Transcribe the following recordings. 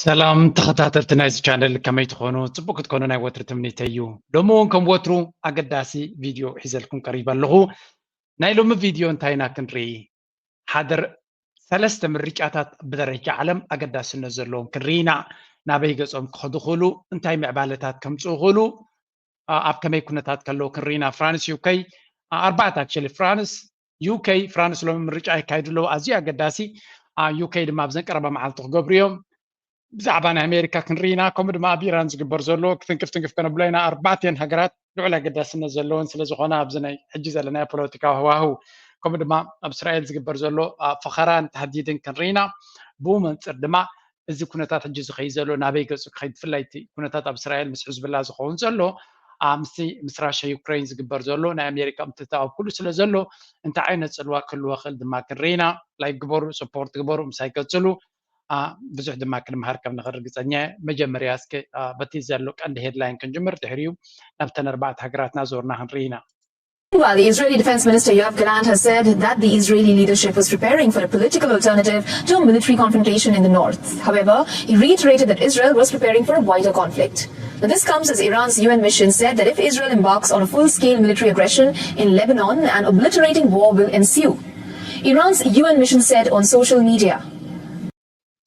ሰላም ተኸታተልቲ ናይዚ ቻነል፣ ከመይ ትኾኑ? ጽቡቅ ክትኮኑ ናይ ወትሪ ትምኒተይ እዩ። ሎሚ እውን ከም ወትሩ ኣገዳሲ ቪድዮ ሒዘልኩም ቀሪበ ኣለኹ። ናይ ሎሚ ቪድዮ እንታይ ኢና ክንርኢ? ሓደር ሰለስተ ምርጫታት ብደረጃ ዓለም ኣገዳስነት ዘለዎም ክንርኢ ኢና። ናበይ ገጾም ክኸዱ ክእሉ፣ እንታይ ምዕባለታት ከምጽኡ ክእሉ፣ ኣብ ከመይ ኩነታት ከለዉ ክንርኢ ኢና። ፍራንስ፣ ዩከይ፣ ኣርባዕተ፣ ኣክቸሊ ፍራንስ፣ ዩከይ፣ ፍራንስ ሎሚ ምርጫ የካይዱ ኣለዉ፣ ኣዝዩ ኣገዳሲ። ዩከይ ድማ ኣብዘን ቀረባ መዓልቲ ክገብሩ እዮም። ብዛዕባ ናይ ኣሜሪካ ክንርኢ ኢና። ከምኡ ድማ ኣብ ኢራን ዝግበር ዘሎ ክትንክፍ ትንክፍ ከነብሎ ኢና። ኣርባዕተን ሃገራት ልዑል ኣገዳስነት ዘለወን ስለ ዝኾና ኣብዚ ናይ ሕጂ ዘለናዮ ፖለቲካዊ ሃዋህው፣ ከምኡ ድማ ኣብ እስራኤል ዝግበር ዘሎ ፈኸራን ተሃዲድን ክንርኢ ኢና። ብኡ መንፅር ድማ እዚ ኩነታት ሕጂ ዝኸይድ ዘሎ ናበይ ገፁ ክኸይድ፣ ብፍላይ እቲ ኩነታት ኣብ እስራኤል ምስ ሕዝብላ ዝኸውን ዘሎ ምስቲ ምስ ራሽያ ዩክሬን ዝግበር ዘሎ ናይ ኣሜሪካ ምትእትታው ኣብ ኩሉ ስለ ዘሎ እንታይ ዓይነት ፅልዋ ክህልዎ ክእል ድማ ክንርኢ ኢና። ላይክ ግበሩ፣ ሰፖርት ግበሩ፣ ምሳይ ቀፅሉ። ብዙሕ ድማ ክንምሃር ከም ንኽእል ርግፀኛ እየ። መጀመርያ እስከ በቲ ዘሎ ቀንዲ ሄድላይን ክንጅምር፣ ድሕሪኡ ናብተን ኣርባዕተ ሃገራትና ዞርና ክንርኢ ኢና። Meanwhile, the Israeli Defense Minister Yoav Gallant has said that the Israeli leadership was preparing for a political alternative to a military confrontation in the north. However, he reiterated that Israel was preparing for a wider conflict. Now, this comes as Iran's U N mission said that if Israel embarks on a full scale military aggression in Lebanon, an obliterating war will ensue. Iran's U N mission said on social media.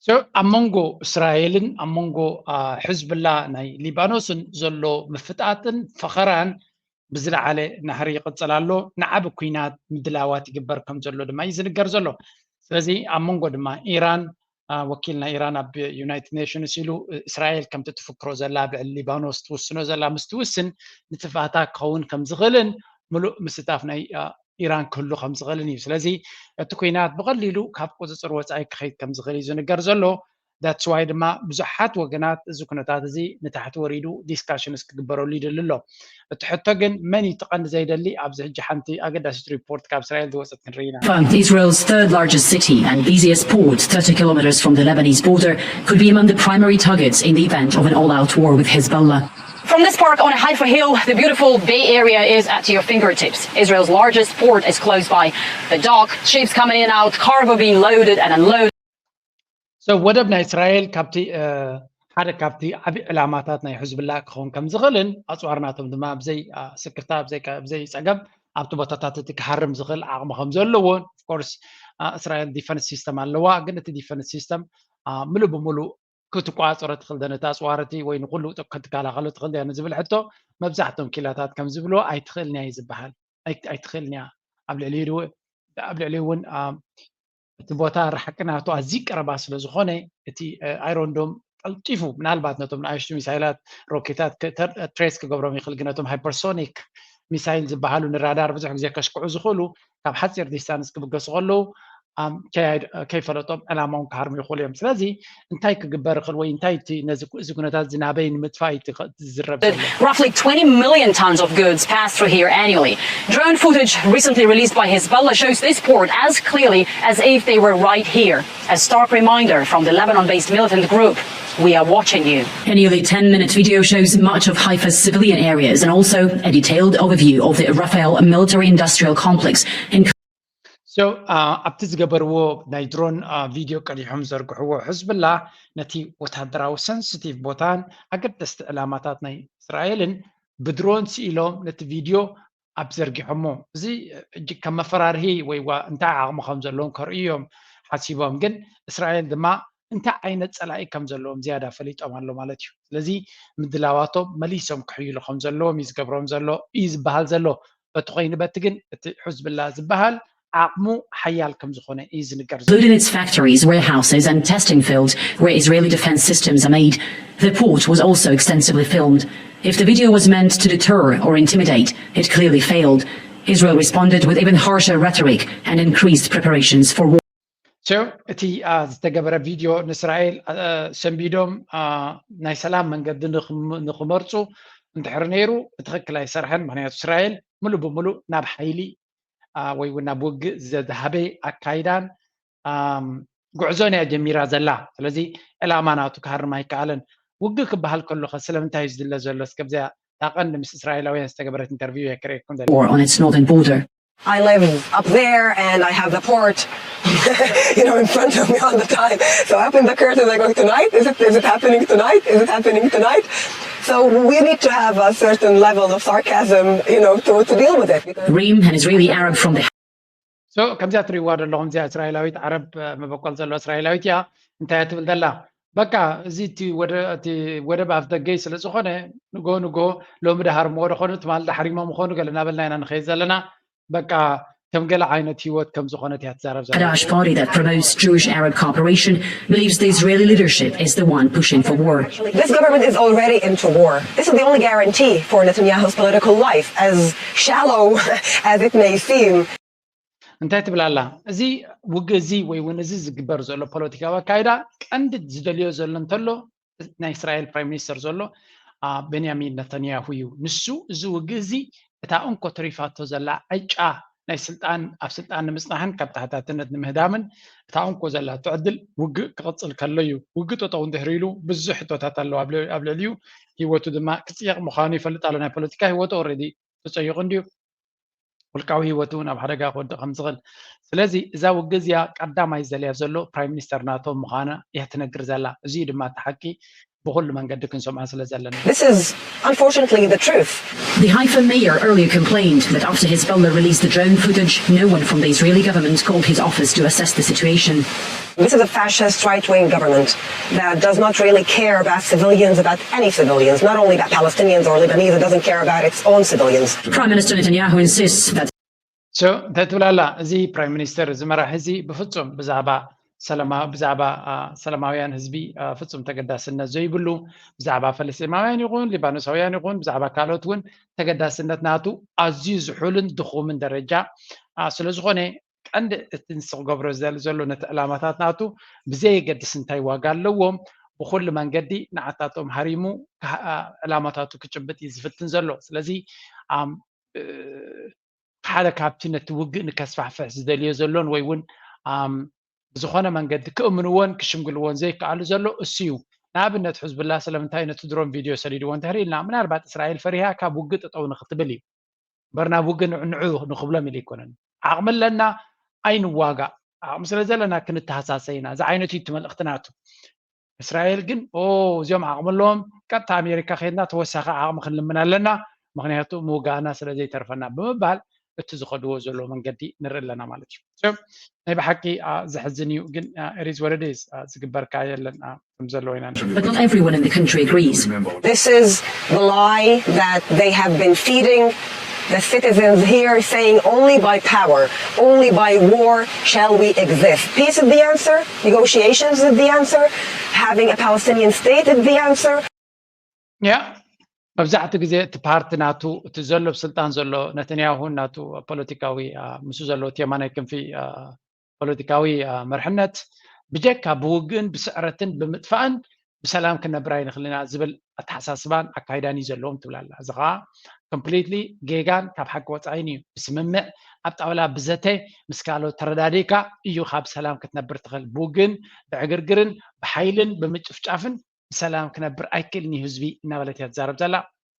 So ኣብ መንጎ እስራኤልን ኣብ መንጎ ሕዝብላ ናይ ሊባኖስን ዘሎ ምፍጣጥን ፈኸራን ብዝለዓለ ናህሪ ይቕጽል ኣሎ። ንዓቢ ኲናት ምድላዋት ይግበር ከም ዘሎ ድማ እዩ ዝንገር ዘሎ። ስለዚ ኣብ መንጎ ድማ ኢራን፣ ወኪል ናይ ኢራን ኣብ ዩናይትድ ኔሽንስ ኢሉ እስራኤል ከምቲ ትፍክሮ ዘላ ኣብ ልዕሊ ሊባኖስ ትውስኖ ዘላ ምስ ትውስን ንትፋታ ክኸውን ከም ዝኽእልን ምሉእ ምስታፍ ናይ ኢራን ክህሉ ከም ዝኽእልን እዩ። ስለዚ እቲ ኲናት ብቐሊሉ ካብ ቁፅፅር ወፃኢ ክኸይድ ከም ዝኽእል እዩ ዝንገር ዘሎ። That's why ድማ ብዙሓት ወገናት እዚ ኩነታት እዚ ንታሕቲ ወሪዱ ዲስካሽንስ ክግበረሉ ይደሊ ኣሎ። እቲ ሕቶ ግን መን እዩ እቲ ቀንዲ ዘይደሊ? ኣብዚ ሕጂ ሓንቲ ኣገዳሲት ሪፖርት ካብ እስራኤል ዝወፀት ክንርኢ ኢና። But Israel's third largest city and busiest port, thirty kilometers from the Lebanese border, could be among the primary targets in the event of an all-out war with Hezbollah. From this park on a Haifa hill, the beautiful Bay Area is at your fingertips. Israel's largest port is close by. The dock, ships coming in and out, cargo being loaded and unloaded. So ወደብ ናይ እስራኤል ካብቲ ሓደ ካብቲ ዓብዪ ዕላማታት ናይ ሕዝብላ ክኸውን ከም ዝኽእልን ኣፅዋር ናቶም ድማ ብዘይ ስክፍታ ብዘይ ፀገም ኣብቲ ቦታታት እቲ ክሃርም ዝኽእል ዓቕሚ ከም ዘለዎን ኦፍኮርስ እስራኤል ዲፈንስ ሲስተም ኣለዋ። ግን እቲ ዲፈንስ ሲስተም ምሉእ ብምሉእ ክትቋፀሮ ትኽእል ዶ ነቲ ኣፅዋር እቲ ወይ ንኩሉ ክትከላኸሎ ትኽእል ዶ ንዝብል ሕቶ መብዛሕቶም ኪላታት ከም ዝብልዎ ኣይትኽእልን እያ እዩ ዝበሃል። ኣይትኽእልን እያ ኣብ ልዕሊ ኣብ ልዕሊ እውን እቲ ቦታ ርሓቂ ናቱ ኣዝዩ ቀረባ ስለ ዝኾነ እቲ ኣይሮን ዶም ቀልጢፉ ምናልባት ነቶም ንኣሽቱ ሚሳይላት ሮኬታት ትሬስ ክገብሮም ይኽእል ግን ነቶም ሃይፐርሶኒክ ሚሳይል ዝበሃሉ ንራዳር ብዙሕ ግዜ ከሽክዑ ዝኽእሉ ካብ ሓፂር ዲስታንስ ክብገሱ ከለዉ ከይፈለጦም ዕላማኦም ክሃርሙ ይኽእሉ እዮም። ስለዚ እንታይ ክግበር ይኽእል ወይ እንታይ ነዚ ኩነታት እዚ ናበይ ንምጥፋእ ዝረብ ዘሎ? Roughly twenty million tons of goods pass through here annually. Drone footage recently released by Hezbollah shows this port as clearly as if they were right here. A stark reminder from the Lebanon-based militant group, "We are watching you." A nearly ten-minute video shows much of Haifa's civilian areas and also a detailed overview of the Rafael military-industrial complex in So ኣብቲ ዝገበርዎ ናይ ድሮን ቪድዮ ቀዲሖም ዘርግሕዎ ሕዝብላ ነቲ ወታደራዊ ሰንስቲቭ ቦታን ኣገደስቲ ዕላማታት ናይ እስራኤልን ብድሮን ስኢሎም ነቲ ቪድዮ ኣብ ዘርጊሖሞ እዚ እጅግ ከም መፈራርሂ ወይ ዋ እንታይ ዓቕሚ ከም ዘለዎም ከርእዩ እዮም ሓሲቦም። ግን እስራኤል ድማ እንታይ ዓይነት ጸላኢ ከም ዘለዎም ዝያዳ ፈሊጦም ኣሎ ማለት እዩ። ስለዚ ምድላዋቶም መሊሶም ክሕይሉ ከም ዘለዎም እዩ ዝገብሮም ዘሎ እዩ ዝበሃል ዘሎ። በቲ ኮይኑ በቲ ግን እቲ ሕዝብላ ዝበሃል ዓቕሙ ሓያል ከም ዝኾነ እዩ ዝንገር ዘሎ። Including its factories, warehouses, and testing fields where Israeli defense systems are made. The port was also extensively filmed. If the video was meant to deter or intimidate, it clearly failed. Israel responded with even harsher rhetoric and increased preparations for war. So እቲ ዝተገበረ ቪድዮ ንእስራኤል ሰንቢዶም ናይ ሰላም መንገዲ ንክመርፁ እንድሕር ነይሩ ብትኽክል ኣይሰርሐን። ምክንያቱ እስራኤል ሙሉእ ብሙሉእ ናብ ሓይሊ ወይ እውን ናብ ውግእ ዘዝሃበ ኣካይዳን ጉዕዞን እያ ጀሚራ ዘላ። ስለዚ ዕላማ ናቱ ክሃርም ኣይከኣለን። ውግእ ክበሃል ከሎኸ ስለምንታይ እዩ ዝድለ ዘሎ? እስከ ብዚኣ እታ ቀንዲ ምስ እስራኤላውያን ዝተገበረት ኢንተርቪው እየ ክርእየኩም ደለ። Or on its northern border. I live up there and I have the port. you know, in front of me all the time. So I open the curtain, I go, "Tonight? Is it, is it happening tonight? Is it happening tonight?" So we need to have a certain level of sarcasm, you know, to, to deal with it. Because Reem, an Israeli Arab from the so ከምዚኣ ትሪእዋ ዘለኹም እዚኣ እስራኤላዊት ዓረብ መበቆል ዘለዋ እስራኤላዊት እያ። እንታይ እያ ትብል ዘላ? በቃ እዚ እቲ ወደ እቲ ወደብ ኣፍ ደገይ ስለ ዝኾነ ንጎ ንጎ ሎሚ ደሃር ምወደ ኾኑ ትማል ዳሕሪሞ ምኾኑ ገለ እናበልና ኢና ንኸይድ ዘለና። በቃ ከም ገለ ዓይነት ህይወት ከም ዝኾነት እያ ትዛረብ ዘላ። Hadash party that promotes Jewish Arab cooperation believes the Israeli leadership is the one pushing for war. This government is already into war. This is the only guarantee for Netanyahu's political life, as shallow as it may seem. እንታይ ትብል ኣላ? እዚ ውግእ እዚ ወይ እውን እዚ ዝግበር ዘሎ ፖለቲካዊ ኣካይዳ ቀንዲ ዝደልዮ ዘሎ እንተሎ ናይ እስራኤል ፕራይም ሚኒስተር ዘሎ ቤንያሚን ነተንያሁ እዩ። ንሱ እዚ ውግእ እዚ እታ እንኮ ተሪፋቶ ዘላ ዕጫ ናይ ስልጣን ኣብ ስልጣን ንምፅናሕን ካብ ተሓታትነት ንምህዳምን እታ እንኮ ዘላቶ ዕድል ውግእ ክቕፅል ከሎ እዩ። ውግእ ጠጠው እንድሕር ኢሉ ብዙሕ ሕቶታት ኣለዎ ኣብ ልዕሊኡ። ህይወቱ ድማ ክፅየቕ ምዃኑ ይፈልጥ ኣሎ። ናይ ፖለቲካ ህይወቱ ኦልሬዲ ተፀይቑ እንድዩ። ውልቃዊ ህይወቱ እውን ኣብ ሓደጋ ክወድቕ ከም ዝኽእል። ስለዚ እዛ ውግእ እዚኣ ቀዳማይ ዘልያ ዘሎ ፕራይም ሚኒስተር ናቶ ምዃና እያ ትነግር ዘላ። እዚ እዩ ድማ እቲ ሓቂ ብኹሉ መንገዲ ክንሰምዖ ስለ ዘለና። This is unfortunately the truth. The Haifa mayor earlier complained that after Hezbollah released the drone footage, no one from the Israeli government called his office to assess the situation. This is a fascist right-wing government that does not really care about civilians, about any civilians, not only about Palestinians or Lebanese, it doesn't care about its own civilians. Prime Minister Netanyahu insists that so እንታይ ትብል ኣላ? እዚ ፕራይም ሚኒስተር እዚ መራሒ እዚ ብፍጹም ብዛዕባ ሰላማ ብዛዕባ ሰላማውያን ህዝቢ ፍጹም ተገዳስነት ዘይብሉ፣ ብዛዕባ ፈለስጢማውያን ይኹን ሊባኖሳውያን ይኹን ብዛዕባ ካልኦት እውን ተገዳስነት ናቱ ኣዝዩ ዝሑልን ድኹምን ደረጃ ስለ ዝኾነ ቀንዲ እቲ ንሱ ክገብሮ ዝደሊ ዘሎ ነቲ ዕላማታት ናቱ ብዘየገድስ እንታይ ዋጋ ኣለዎም ብኩሉ መንገዲ ንዓታቶም ሃሪሙ ዕላማታቱ ክጭብጥ እዩ ዝፍትን ዘሎ። ስለዚ ሓደ ካብቲ ነቲ ውግእ ንከስፋሕፍሕ ዝደልዮ ዘሎን ወይ እውን ብዝኾነ መንገዲ ክእምንዎን ክሽምግልዎን ዘይከኣሉ ዘሎ እሱ እዩ። ንኣብነት ሕዝብላ ስለምንታይ ነቲ ድሮን ቪድዮ ሰዲድዎ እንተህር ኢልና ምናልባት እስራኤል ፈሪሃ ካብ ውግእ ጠጠው ንክትብል እዩ። እምበር ናብ ውግእ ንዑ ንዑ ንክብሎም ኢሉ ኣይኮነን። ዓቕሚ ኣለና ኣይንዋጋእ። ዓቕሚ ስለ ዘለና ክንተሃሳሰ ኢና። እዚ ዓይነት እዩ እቲ መልእኽቲ ናቱ። እስራኤል ግን ኦ እዚኦም ዓቕሚ ኣለዎም፣ ቀጥታ ኣሜሪካ ከይድና ተወሳኺ ዓቕሚ ክንልምን ኣለና፣ ምክንያቱ ምውጋእና ስለ ዘይተርፈና ብምባል እቲ ዝኸድዎ ዘለዉ መንገዲ ንርኢ ኣለና ማለት እዩ። ናይ ብሓቂ ዘሕዝን እዩ፣ ግን ሪዝ ወረዴስ ዝግበርካ የለን ከም ዘለዎ ኢና። But not everyone in the country agrees. This is the lie that they have been feeding the citizens here, saying only by power, only by war shall we exist. Peace is the answer, negotiations is the answer, having a Palestinian state is the answer. ያ መብዛሕትኡ ግዜ እቲ ፓርቲ ናቱ እቲ ዘሎ ብስልጣን ዘሎ ነተንያሁን ናቱ ፖለቲካዊ ምስ ዘለዎ እቲ የማናይ ክንፊ ፖለቲካዊ መርሕነት ብጀካ ብውግእን ብስዕረትን ብምጥፋእን ብሰላም ክነብር ኣይንኽእልን ኢና ዝብል ኣተሓሳስባን ኣካይዳን እዩ ዘለዎም ትብል ኣላ። እዚ ከዓ ኮምፕሊትሊ ጌጋን ካብ ሓቂ ወፃኢን እዩ። ብስምምዕ ኣብ ጣውላ ብዘተ ምስ ካልኦት ተረዳዲእካ እዩ ካብ ሰላም ክትነብር ትኽእል። ብውግእን ብዕግርግርን ብሓይልን ብምጭፍጫፍን ብሰላም ክነብር ኣይክእልን እዩ ህዝቢ እናበለት እያ ትዛረብ ዘላ።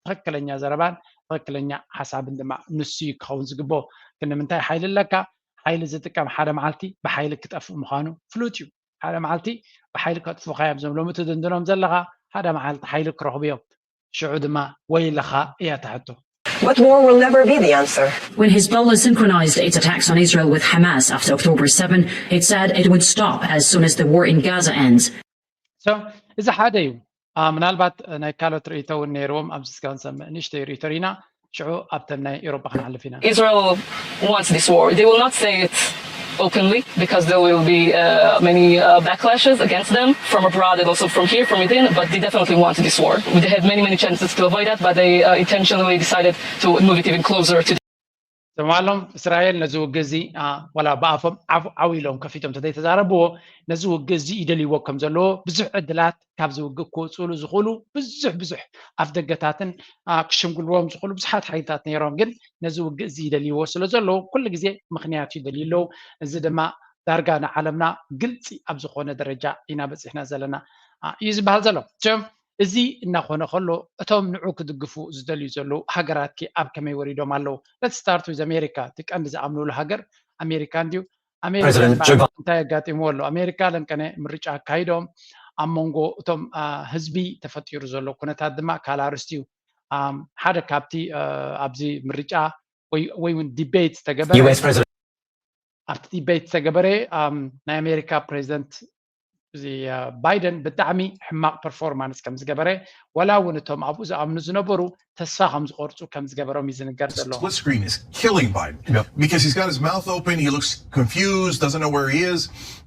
ትኽክለኛ ዘረባን ትኽክለኛ ሓሳብን ድማ ንሱ እዩ ክኸውን ዝግብኦ። ግን ንምንታይ ሓይሊ ኣለካ? ሓይሊ ዝጥቀም ሓደ መዓልቲ ብሓይሊ ክጠፍእ ምዃኑ ፍሉጥ እዩ። ሓደ መዓልቲ ብሓይሊ ከጥፉኻ እዮም። እዞም ሎሚ ትድንድኖም ዘለኻ ሓደ መዓልቲ ሓይሊ ክረኽቡ እዮም። ሽዑ ድማ ወይለኻ እያ ትሕቶ። But war will never be the answer. When Hezbollah synchronized its attacks on Israel with Hamas after October seven, it said it would stop as soon as the war in Gaza ends. So እዚ ሓደ እዩ። ምናልባት ናይ ካልኦት ርእይቶ እውን ነይርዎም ኣብዚ ስጋ ንሰምዕ ንእሽተይ ርእይቶ ርኢና ሽዑ ኣብተን ናይ ኤሮፓ ክንሓልፍ ኢና። Israel wants this war. They will not say it openly because there will be uh, many uh, backlashes against them from abroad and also from here, from within, but they definitely want this war. They had many, many chances to avoid that, but they uh, intentionally decided to move it even closer to ትማሎም እስራኤል ነዚ ውግእ እዚ ወላ ብኣፎም ዓው ኢሎም ከፊቶም ተዘይተዛረብዎ ነዚ ውግእ እዚ ይደልይዎ ከም ዘለዎ ብዙሕ ዕድላት ካብዚ ውግእ ክወፅእሉ ዝኽእሉ ብዙሕ ብዙሕ ኣፍ ደገታትን ክሽምግልዎም ዝኽእሉ ብዙሓት ሓይልታት ነይሮም። ግን ነዚ ውግእ እዚ ይደልይዎ ስለ ዘለዉ ኩሉ ግዜ ምኽንያት ይደልዩ ኣለዉ። እዚ ድማ ዳርጋ ንዓለምና ግልፂ ኣብ ዝኾነ ደረጃ ኢና በፂሕና ዘለና እዩ ዝበሃል ዘሎ። እዚ እናኾነ ከሎ እቶም ንዑ ክድግፉ ዝደልዩ ዘለዉ ሃገራትኪ ኣብ ከመይ ወሪዶም ኣለዉ? Let's start with America። እቲ ቀንዲ ዝኣምንሉ ሃገር ኣሜሪካ እንድዩ። ኣሜሪካ እንታይ ኣጋጢምዎ ኣሎ? ኣሜሪካ ለንቀነ ምርጫ ኣካይዶም ኣብ መንጎ እቶም ህዝቢ ተፈጢሩ ዘሎ ኩነታት ድማ ካልእ ኣርእስቲ እዩ። ሓደ ካብቲ ኣብዚ ምርጫ ወይ እውን ዲቤት ዝተገበረ ኣብቲ ዲቤት ዝተገበረ ናይ ኣሜሪካ ፕሬዚደንት እዚ ባይደን ብጣዕሚ ሕማቕ ፐርፎርማንስ ከም ዝገበረ፣ ወላ እውን እቶም ኣብኡ ዝኣምኑ ዝነበሩ ተስፋ ከም ዝቆርፁ ከም ዝገበሮም እዩ ዝንገር ዘሎ። Split screen is killing Biden because he's got his mouth open, he looks confused, doesn't know where he is.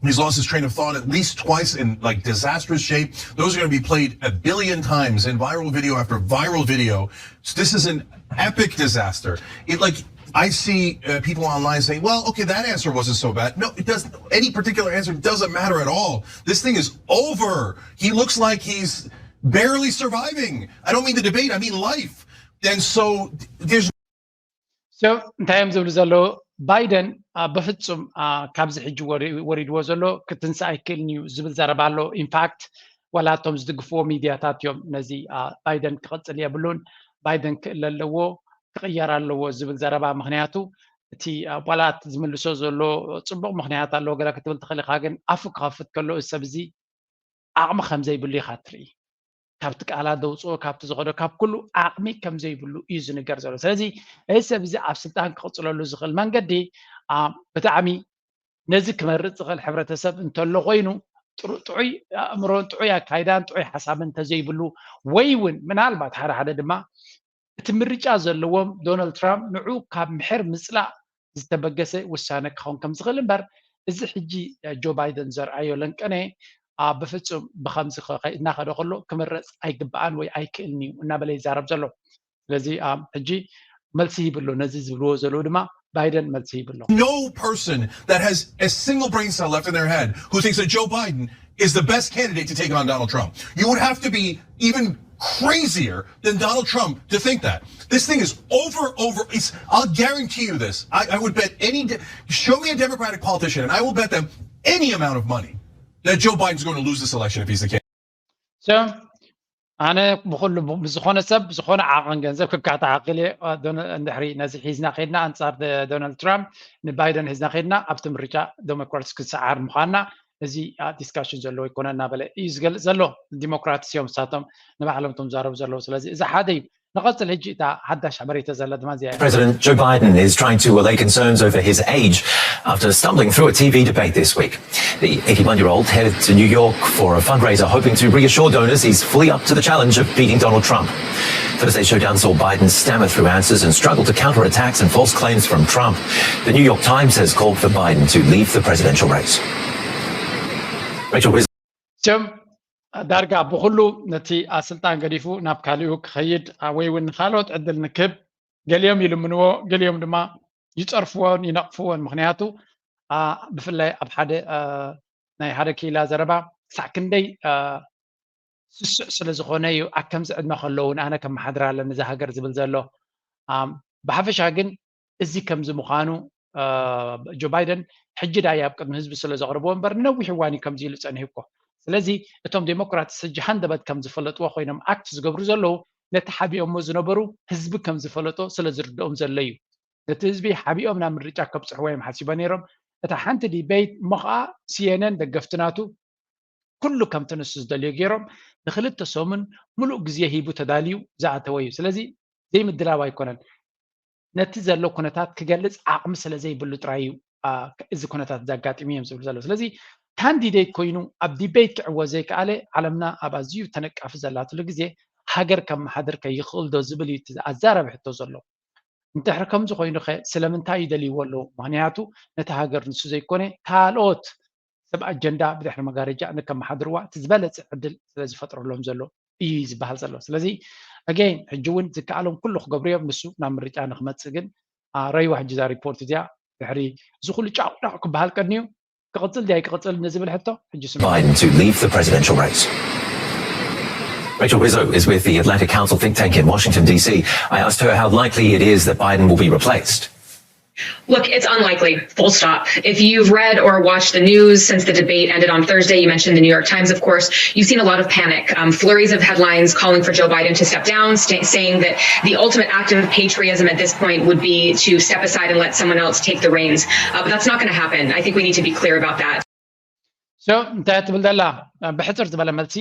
He's lost his train of thought at least twice in like disastrous shape. Those are going to be played a billion times in viral video after viral video. So this is an epic disaster. It like I see uh, people online saying, "Well, okay, that answer wasn't so bad." No, it does. Any particular answer doesn't matter at all. This thing is over. He looks like he's barely surviving. I don't mean the debate. I mean life. And so there's so እንታይ እዮም ዝብሉ ዘለዉ? ባይደን በፍጹም ካብዚ ሕጂ ወሪድዎ ዘሎ ክትንሳ ኣይክእልን እዩ ዝብል ዘረባ ኣሎ። ኢንፋክት ዋላ እቶም ዝድግፍዎ ሚድያታት እዮም ነዚ ባይደን ክቕጽል የብሉን፣ ባይደን ክእለ ኣለዎ፣ ክቕየር ኣለዎ ዝብል ዘረባ። ምክንያቱ እቲ ዋላ ዝምልሶ ዘሎ ጽቡቕ ምክንያት ኣለዎ ገለ ክትብል ትኽእል ኢኻ፣ ግን ኣፉ ክኸፍት ከሎ እዚ ሰብ እዚ ዓቕሚ ከም ዘይብሉ ኢኻ ትርኢ። ካብቲ ቃላት ዘውፅኦ ካብቲ ዝኸዶ ካብ ኩሉ ዓቕሚ ከም ዘይብሉ እዩ ዝንገር ዘሎ። ስለዚ እዚ ሰብ እዚ ኣብ ስልጣን ክቕፅለሉ ዝኽእል መንገዲ ብጣዕሚ ነዚ ክመርፅ ዝኽእል ሕብረተሰብ እንተሎ ኮይኑ ጥዑይ ኣእምሮን ጥዑይ ኣካይዳን ጥዑይ ሓሳብን እንተዘይብሉ ወይ እውን ምናልባት ሓደ ሓደ ድማ እቲ ምርጫ ዘለዎም ዶናልድ ትራምፕ ንዑ ካብ ምሕር ምፅላእ ዝተበገሰ ውሳነ ክኸውን ከም ዝኽእል እምበር እዚ ሕጂ ጆ ባይደን ዘርኣዮ ለንቀነ ብፍፁም ብከምዚ እናኸደ ከሎ ክምረፅ ኣይግበኣን ወይ ኣይክእልን እዩ እናበለ ይዛረብ ዘሎ። ስለዚ ሕጂ መልሲ ይብሎ ነዚ ዝብልዎ ዘለዉ ድማ ባይደን መልሲ ይብሎ። No person that has a single brain cell left in their head who thinks that Joe Biden is the best candidate to take on Donald Trump. You would have to be even crazier than Donald Trump to think that. This thing is over, over. It's, I'll guarantee you this. I, I would bet any, show me a Democratic politician, and I will bet them any amount of money that Joe Biden's going to lose this election if he's the candidate. So ኣነ ብኩሉ ብዝኾነ ሰብ ዝኾነ ዓቕን ገንዘብ ክካታ ዓቅል እየ። እንድሕሪ ነዚ ሒዝና ከድና ኣንፃር ዶናልድ ትራምፕ ንባይደን ሒዝና ከድና ኣብቲ ምርጫ ዴሞክራትስ ክሰዓር ምዃንና እዚ ዲስካሽን ዘለዎ ይኮነ እናበለ እዩ ዝገልፅ ዘሎ። ዲሞክራትስ እዮም ንሳቶም ንባዕሎም እቶም ዛረቡ ዘለዉ። ስለዚ እዚ ሓደ እዩ። ንቐፅል ሕጂ እታ ሓዳሽ ሓበሬታ ዘላ ድማ እዚኣ እያ። President Joe Biden is trying to allay concerns over his age after stumbling through a T V debate this week. The eighty-one year old headed to New York for a fundraiser hoping to reassure donors he's fully up to the challenge of beating Donald Trump. Thursday's showdown saw Biden stammer through answers and struggle to counter attacks and false claims from Trump. The New York Times has called for Biden to leave the presidential race. Rachel Wiz. ዳርጋ ብኹሉ ነቲ ስልጣን ገዲፉ ናብ ካሊኡ ክኸይድ ወይ እውን ንካልኦት ዕድል ንክህብ ገሊኦም ይልምንዎ፣ ገሊኦም ድማ ይፀርፍዎን ይነቕፍዎን። ምክንያቱ ብፍላይ ኣብ ሓደ ናይ ሓደ ክኢላ ዘረባ ክሳዕ ክንደይ ስሱዕ ስለ ዝኾነ እዩ ኣብ ከምዚ ዕድመ ከለዉ ንኣነ ከመሓድር ኣለኒ እዛ ሃገር ዝብል ዘሎ። ብሓፈሻ ግን እዚ ከምዚ ምዃኑ ጆ ባይደን ሕጂ ዳኣ ኣብ ቅድሚ ህዝቢ ስለ ዘቕርብዎ እምበር ንነዊሕ እዋን እዩ ከምዚ ኢሉ ጸኒሑ እኮ። ስለዚ እቶም ዴሞክራትስ ሕጂ ሃንደበት ከም ዝፈለጥዎ ኮይኖም ኣክት ዝገብሩ ዘለዉ ነቲ ሓቢኦሞ ዝነበሩ ህዝቢ ከም ዝፈለጦ ስለ ዝርድኦም ዘሎ እዩ። ነቲ ህዝቢ ሓቢኦም ናብ ምርጫ ከብጽሕዎ እዮም ሓሲቦ ነይሮም። እታ ሓንቲ ዲቤይት እሞ ኸኣ ሲኤንኤን ደገፍቲ ናቱ ኩሉ ከምቲ ንሱ ዝደልዮ ገይሮም ንክልተ ሰሙን ሙሉእ ግዜ ሂቡ ተዳልዩ ዝኣተወ እዩ። ስለዚ ዘይምድላው ኣይኮነን። ነቲ ዘሎ ኩነታት ክገልጽ ዓቕሚ ስለ ዘይብሉ ጥራይ እዩ እዚ ኩነታት ዘጋጢሙ እዮም ዝብሉ ዘለዉ። ስለዚ ካንዲዴት ኮይኑ ኣብ ዲቤት ክዕወት ዘይከኣለ ዓለምና ኣብ ኣዝዩ ተነቃፊ ዘላትሉ ግዜ ሃገር ከመሓድር ከ ይኽእል ዶ ዝብል እዩ እቲ ኣዛራቢ ሕቶ ዘሎ። እንድሕሪ ከምዚ ኮይኑ ከ ስለምንታይ ይደልይዎ ኣለዉ? ምኽንያቱ ነቲ ሃገር ንሱ ዘይኮነ ካልኦት ሰብ ኣጀንዳ ብድሕሪ መጋረጃ ንከመሓድርዋ እቲ ዝበለጸ ዕድል ስለ ዝፈጥረሎም ዘሎ እዩ ዝበሃል ዘሎ። ስለዚ ኣገይን ሕጂ እውን ዝከኣሎም ኩሉ ክገብሩ እዮም። ንሱ ናብ ምርጫ ንክመጽእ ግን ረይዋ ሕጂ እዛ ሪፖርት እዚኣ ድሕሪ እዚ ኩሉ ጫቑጫቑ ክበሃል ቀንዩ ክቕጽል ድያ ኣይክቕጽል ንዝብል ሕቶ ሕጂ ስምዑ። Biden to leave the presidential race. Rachel Rizzo is with the Atlantic Council think tank in Washington, D C. I asked her how likely it is that Biden will be replaced. Look, it's unlikely, full stop. If you've read or watched the news since the debate ended on Thursday, you mentioned the New York Times, of course, you've seen a lot of panic, um, flurries of headlines calling for Joe Biden to step down, sta- saying that the ultimate act of patriotism at this point would be to step aside and let someone else take the reins. Uh, but that's not going to happen. I think we need to be clear about that. So እንታይ ትብል ዘላ? ብሕፅር ዝበለ መልሲ፣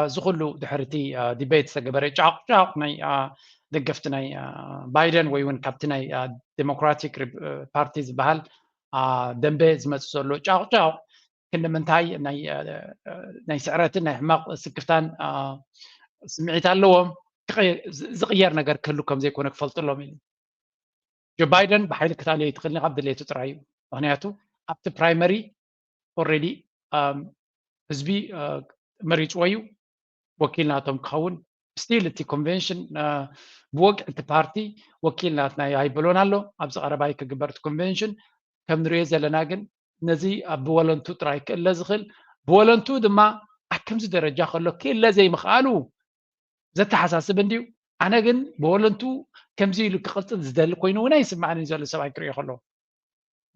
እዚ ኩሉ ድሕርቲ ዲቤት ዝተገበረ ጫቕ ጫቕ ናይ ደገፍቲ ናይ ባይደን ወይ እውን ካብቲ ናይ ዴሞክራቲክ ፓርቲ ዝበሃል ደንበ ዝመፅእ ዘሎ ጫቕ ጫቕ ክንዲ ምንታይ ናይ ስዕረትን ናይ ሕማቕ ስክፍታን ስምዒት ኣለዎም? ዝቕየር ነገር ክህሉ ከም ዘይኮነ ክፈልጡ ኣለዎም ኢሉ። ጆ ባይደን ብሓይሊ ክታለዮ ይትኽእል ካብ ድሌቱ ጥራይ እዩ። ምክንያቱ ኣብቲ ፕራይመሪ ኦልሬዲ ህዝቢ መሪፅዎ እዩ ወኪል ናቶም ክኸውን። ስቲል እቲ ኮንቨንሽን ብወግዒ እቲ ፓርቲ ወኪል ናትና እዩ ኣይበሎን ኣሎ። ኣብዚ ቀረባይ ክግበር እቲ ኮንቨንሽን ከም ንሪኦ ዘለና ግን ነዚ ብወለንቱ ጥራይ ክእለ ዝኽእል ብወለንቱ ድማ ኣብ ከምዚ ደረጃ ከሎ ክእለ ዘይምኽኣሉ ዘተሓሳስብ እንድዩ። ኣነ ግን ብወለንቱ ከምዚ ኢሉ ክቕፅል ዝደሊ ኮይኑ እውን ኣይስማዕን ዘሎ ሰብኣይ ክሪኦ ከሎ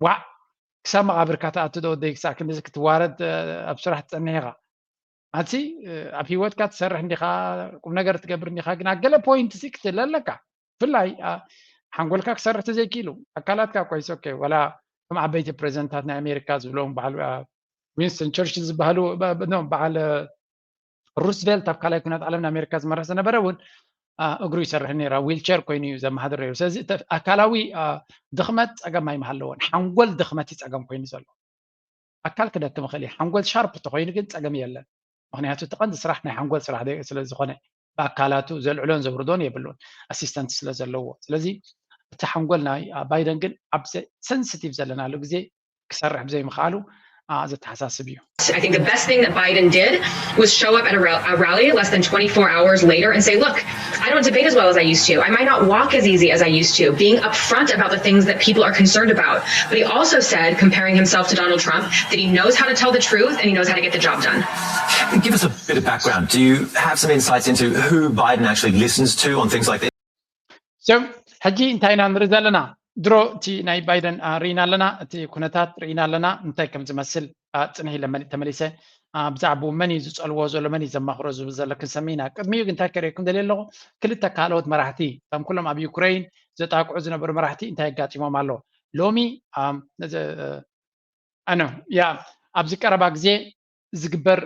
ዋዕ ክሳብ መቓብርካ ትኣቱ ዶ ወደይ ክሳዕ ክንድዚ ክትዋረድ ኣብ ስራሕ ትፀንሕ ኢኻ ኣቲ ኣብ ሂወትካ ትሰርሕ እንዲኻ ቁም ነገር ትገብር እንዲኻ ግን ኣገለ ፖይንት ሲ ክትህለ ኣለካ ብፍላይ ሓንጎልካ ክሰርሕ ተዘይክኢሉ ኣካላትካ ኮይስ ኦኬ ወላ ከም ዓበይቲ ፕሬዚደንታት ናይ ኣሜሪካ ዝብሎም በዓል ዊንስተን ቸርችል ዝበሃሉ በዓል ሩስቬልት ኣብ ካልኣይ ኩናት ዓለም ንኣሜሪካ ዝመርሕ ዝነበረ እውን እግሩ ይሰርሕ ነራ ዊልቸር ኮይኑ እዩ ዘመሃድር ነሩ ስለዚ ኣካላዊ ድኽመት ፀገም ኣይምሃለዎን ሓንጎል ድኽመት እዩ ፀገም ኮይኑ ዘሎ ኣካል ክደክም ይኽእል እዩ ሓንጎል ሻርፕ ተኮይኑ ግን ፀገም የለን ምክንያቱ እቲ ቀንዲ ስራሕ ናይ ሓንጎል ስራሕ ስለ ዝኾነ ብኣካላቱ ዘልዕሎን ዘውርዶን የብሉን ኣሲስተንት ስለ ዘለዎ ስለዚ እቲ ሓንጎል ናይ ባይደን ግን ኣብ ሰንስቲቭ ዘለናሉ ግዜ ክሰርሕ ብዘይምኽኣሉ ዘተሓሳስብ እዩ I think the best thing that Biden did was show up at a, rally less than twenty-four hours later and say, look, I don't debate as well as I used to. I might not walk as easy as I used to. Being upfront about the things that people are concerned about. But he also said, comparing himself to Donald Trump, that he knows how to tell the truth and he knows how to get the job done. Give us a bit of background. Do you have some insights into who Biden actually listens to on things like this? So ሕጂ እንታይ ኢና ንርኢ ዘለና ድሮ እቲ ናይ ባይደን ርኢና ኣለና እቲ ኩነታት ርኢና ኣለና እንታይ ከም ዝመስል ፅንሕ ኢለ ተመሊሰ ብዛዕባኡ መን እዩ ዝፀልዎ ዘሎ መን እዩ ዘማኽሮ ዝብል ዘሎ ክንሰሚ ኢና ቅድሚኡ ግን እንታይ ከርእየኩም ደልየ ኣለኹ ክልተ ካልኦት መራሕቲ እቶም ኩሎም ኣብ ዩክሬን ዘጣቅዑ ዝነበሩ መራሕቲ እንታይ ኣጋጢሞም ኣሎ ሎሚ ኣነ ያ ኣብዚ ቀረባ ግዜ ዝግበር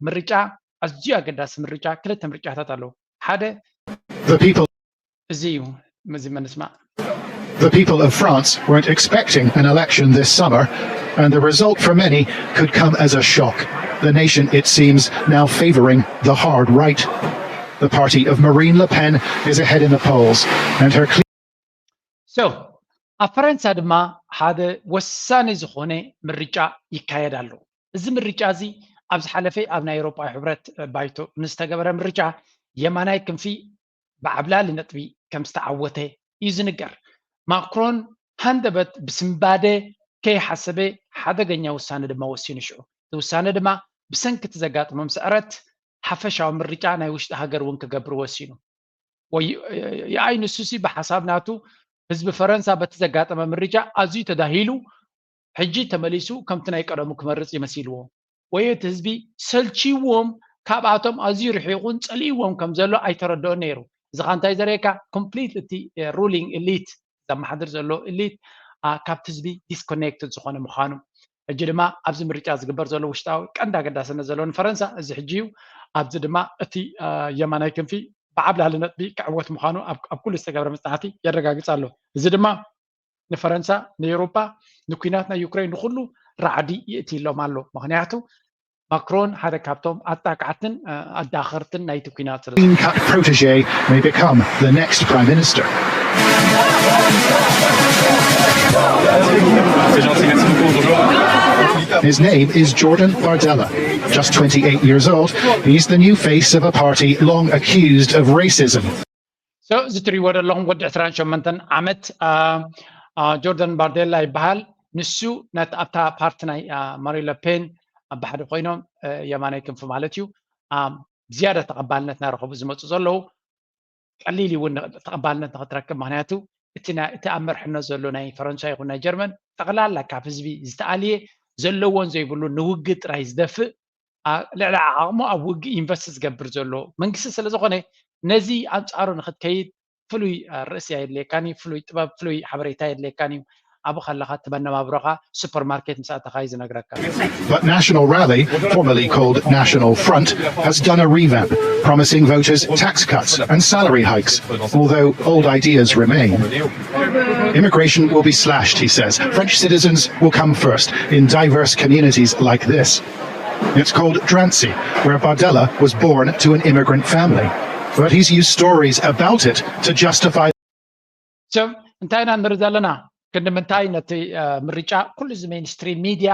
ምርጫ ኣዝዩ ኣገዳሲ ምርጫ ክልተ ምርጫታት ኣለዉ ሓደ እዚ እዩ እዚ መንስማዕ The people of France weren't expecting an election this summer, and the result for many could come as a shock. The nation, it seems, now favouring the hard right. The party of Marine Le Pen is ahead in the polls, and her So ኣብ ፈረንሳ ድማ ሓደ ወሳኒ ዝኾነ ምርጫ ይካየድ ኣሎ። እዚ ምርጫ እዚ ኣብ ዝሓለፈ ኣብ ናይ ኤውሮጳዊ ሕብረት ባይቶ ንዝተገበረ ምርጫ የማናይ ክንፊ ብዓብላሊ ነጥቢ ከም ዝተዓወተ እዩ ዝንገር። ማክሮን ሃንደበት ብስንባደ ከይሓሰበ ሓደገኛ ውሳነ ድማ ወሲኑ ሽዑ። እቲ ውሳነ ድማ ብሰንኪ እቲ ዘጋጠሞም ስዕረት ሓፈሻዊ ምርጫ ናይ ውሽጢ ሃገር እውን ክገብር ወሲኑ። ይኣይ ንሱሲ ብሓሳብ ናቱ ህዝቢ ፈረንሳ በቲ ዘጋጠመ ምርጫ ኣዝዩ ተዳሂሉ ሕጂ ተመሊሱ ከምቲ ናይ ቀደሙ ክመርፅ ይመሲልዎ ወይ እቲ ህዝቢ ሰልችዎም ካብኣቶም ኣዝዩ ርሒቑን ፀሊእዎም ከም ዘሎ ኣይተረድኦን ነይሩ እዚ ካ እንታይ ዘርእየካ ኮምፕሊት እቲ ሩሊንግ ኢሊት ዘመሓድር ዘሎ ኢሊት ካብቲ ህዝቢ ዲስኮኔክትድ ዝኾነ ምዃኑ ሕጂ ድማ ኣብዚ ምርጫ ዝግበር ዘሎ ውሽጣዊ ቀንዲ ኣገዳስነት ዘለዎ ንፈረንሳ እዚ ሕጂ እዩ ኣብዚ ድማ እቲ የማናይ ክንፊ ብዓብላሊ ነጥቢ ክዕወት ምዃኑ ኣብ ኩሉ ዝተገብረ መፅናዕቲ የረጋግፅ ኣሎ። እዚ ድማ ንፈረንሳ፣ ንኤውሮጳ፣ ንኲናት ናይ ዩክሬን ንኹሉ ራዕዲ ይእትይሎም ኣሎ። ምኽንያቱ ማክሮን ሓደ ካብቶም ኣጣቃዕትን ኣዳኸርትን ናይቲ ኲናት ስለ Clean cut protege may become the next prime minister. His name is Jordan Bardella. Just twenty-eight years old, he's the new face of a party long accused of racism. So እዚ ትሪእዎ ዘለኹም ወዲ ዕስራን ሸሞንተን ዓመት ጆርዳን ባርዴላ ይበሃል። ንሱ ነቲ ኣብታ ፓርቲ ናይ ማሪ ለፔን ኣብ ሓደ ኮይኖም የማናይ ክንፊ ማለት እዩ ዝያዳ ተቐባልነት እናረኸቡ ዝመፁ ዘለዉ ቀሊል እውን ተቐባልነት ንክትረክብ ምክንያቱ እቲ ኣብ መርሕነት ዘሎ ናይ ፈረንሳ ይኹን ናይ ጀርመን ጠቕላላ ካብ ህዝቢ ዝተኣልየ ዘለዎን ዘይብሉ ንውግእ ጥራይ ዝደፍእ ልዕሊ ዓቕሙ ኣብ ውግእ ኢንቨስት ዝገብር ዘሎ መንግስቲ ስለ ዝኾነ ነዚ ኣንፃሩ ንክትከይድ ፍሉይ ርእሲ ኣየድልየካን እዩ። ፍሉይ ጥበብ ፍሉይ ሓበሬታ ኣየድልየካን እዩ። ኣብኡ ከለኻ እቲ መነባብሮኻ ሱፐርማርኬት ምስ ኣተኻ እዩ ዝነግረካ። But National Rally, formerly called National Front, has done a revamp, promising voters tax cuts and salary hikes, although old ideas remain. Immigration will be slashed, he says. French citizens will come first in diverse communities like this. It's called Drancy, where Bardella was born to an immigrant family. But he's used stories about it to justify. So እንታይ ኢና ንርኢ ዘለና? ክንዲ ምንታይ ነቲ ምርጫ ኩሉ እዚ ሜንስትሪም ሚድያ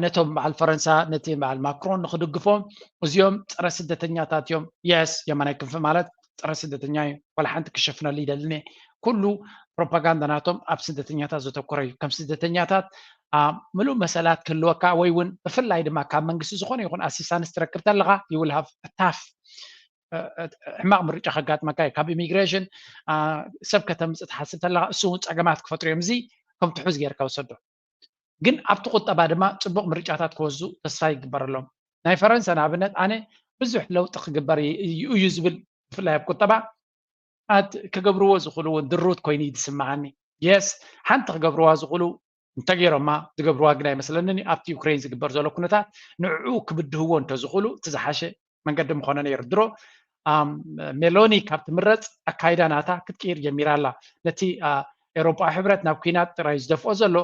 ነቶም በዓል ፈረንሳ ነቲ በዓል ማክሮን ንክድግፎም እዚኦም ፀረ ስደተኛታት እዮም። የስ የማናይ ክንፊ ማለት ፀረ ስደተኛ እዩ። ዋላ ሓንቲ ክሸፍነሉ ይደልን ኩሉ ፕሮፓጋንዳ ናቶም ኣብ ስደተኛታት ዘተኮረ እዩ። ከም ስደተኛታት ምሉእ መሰላት ክህልወካ ወይ እውን ብፍላይ ድማ ካብ መንግስቲ ዝኾነ ይኹን ኣሲስታንስ ትረክብ ተለካ ይውልሃፍ ታፍ ሕማቕ ምርጫ ከጋጥመካ እዩ። ካብ ኢሚግሬሽን ሰብ ከተምፅእ ትሓስብ ተለካ እሱ እውን ፀገማት ክፈጥሩ እዮም። እዚ ከም ትሑዝ ጌርካ ውሰዶ። ግን ኣብቲ ቁጠባ ድማ ፅቡቕ ምርጫታት ክወስዱ ተስፋ ይግበረሎም። ናይ ፈረንሳ ንኣብነት ኣነ ብዙሕ ለውጢ ክግበር እዩ ዝብል ብፍላይ ኣብ ቁጠባ ኣት ክገብርዎ ዝኽእሉ እውን ድሩት ኮይኑ እዩ ዝስምዓኒ። የስ ሓንቲ ክገብርዋ ዝኽእሉ እንተገይሮማ ዝገብርዋ ግን ኣይመስለንን። ኣብቲ ዩክሬን ዝግበር ዘሎ ኩነታት ንዕኡ ክብድህዎ እንተዝኽእሉ እቲ ዝሓሸ መንገዲ ምኾነ ነይሩ። ድሮ ሜሎኒ ካብ ትምረፅ ኣካይዳ ናታ ክትቅይር ጀሚራ ኣላ። ነቲ ኤውሮጳዊ ሕብረት ናብ ኲናት ጥራይ ዝደፍኦ ዘሎ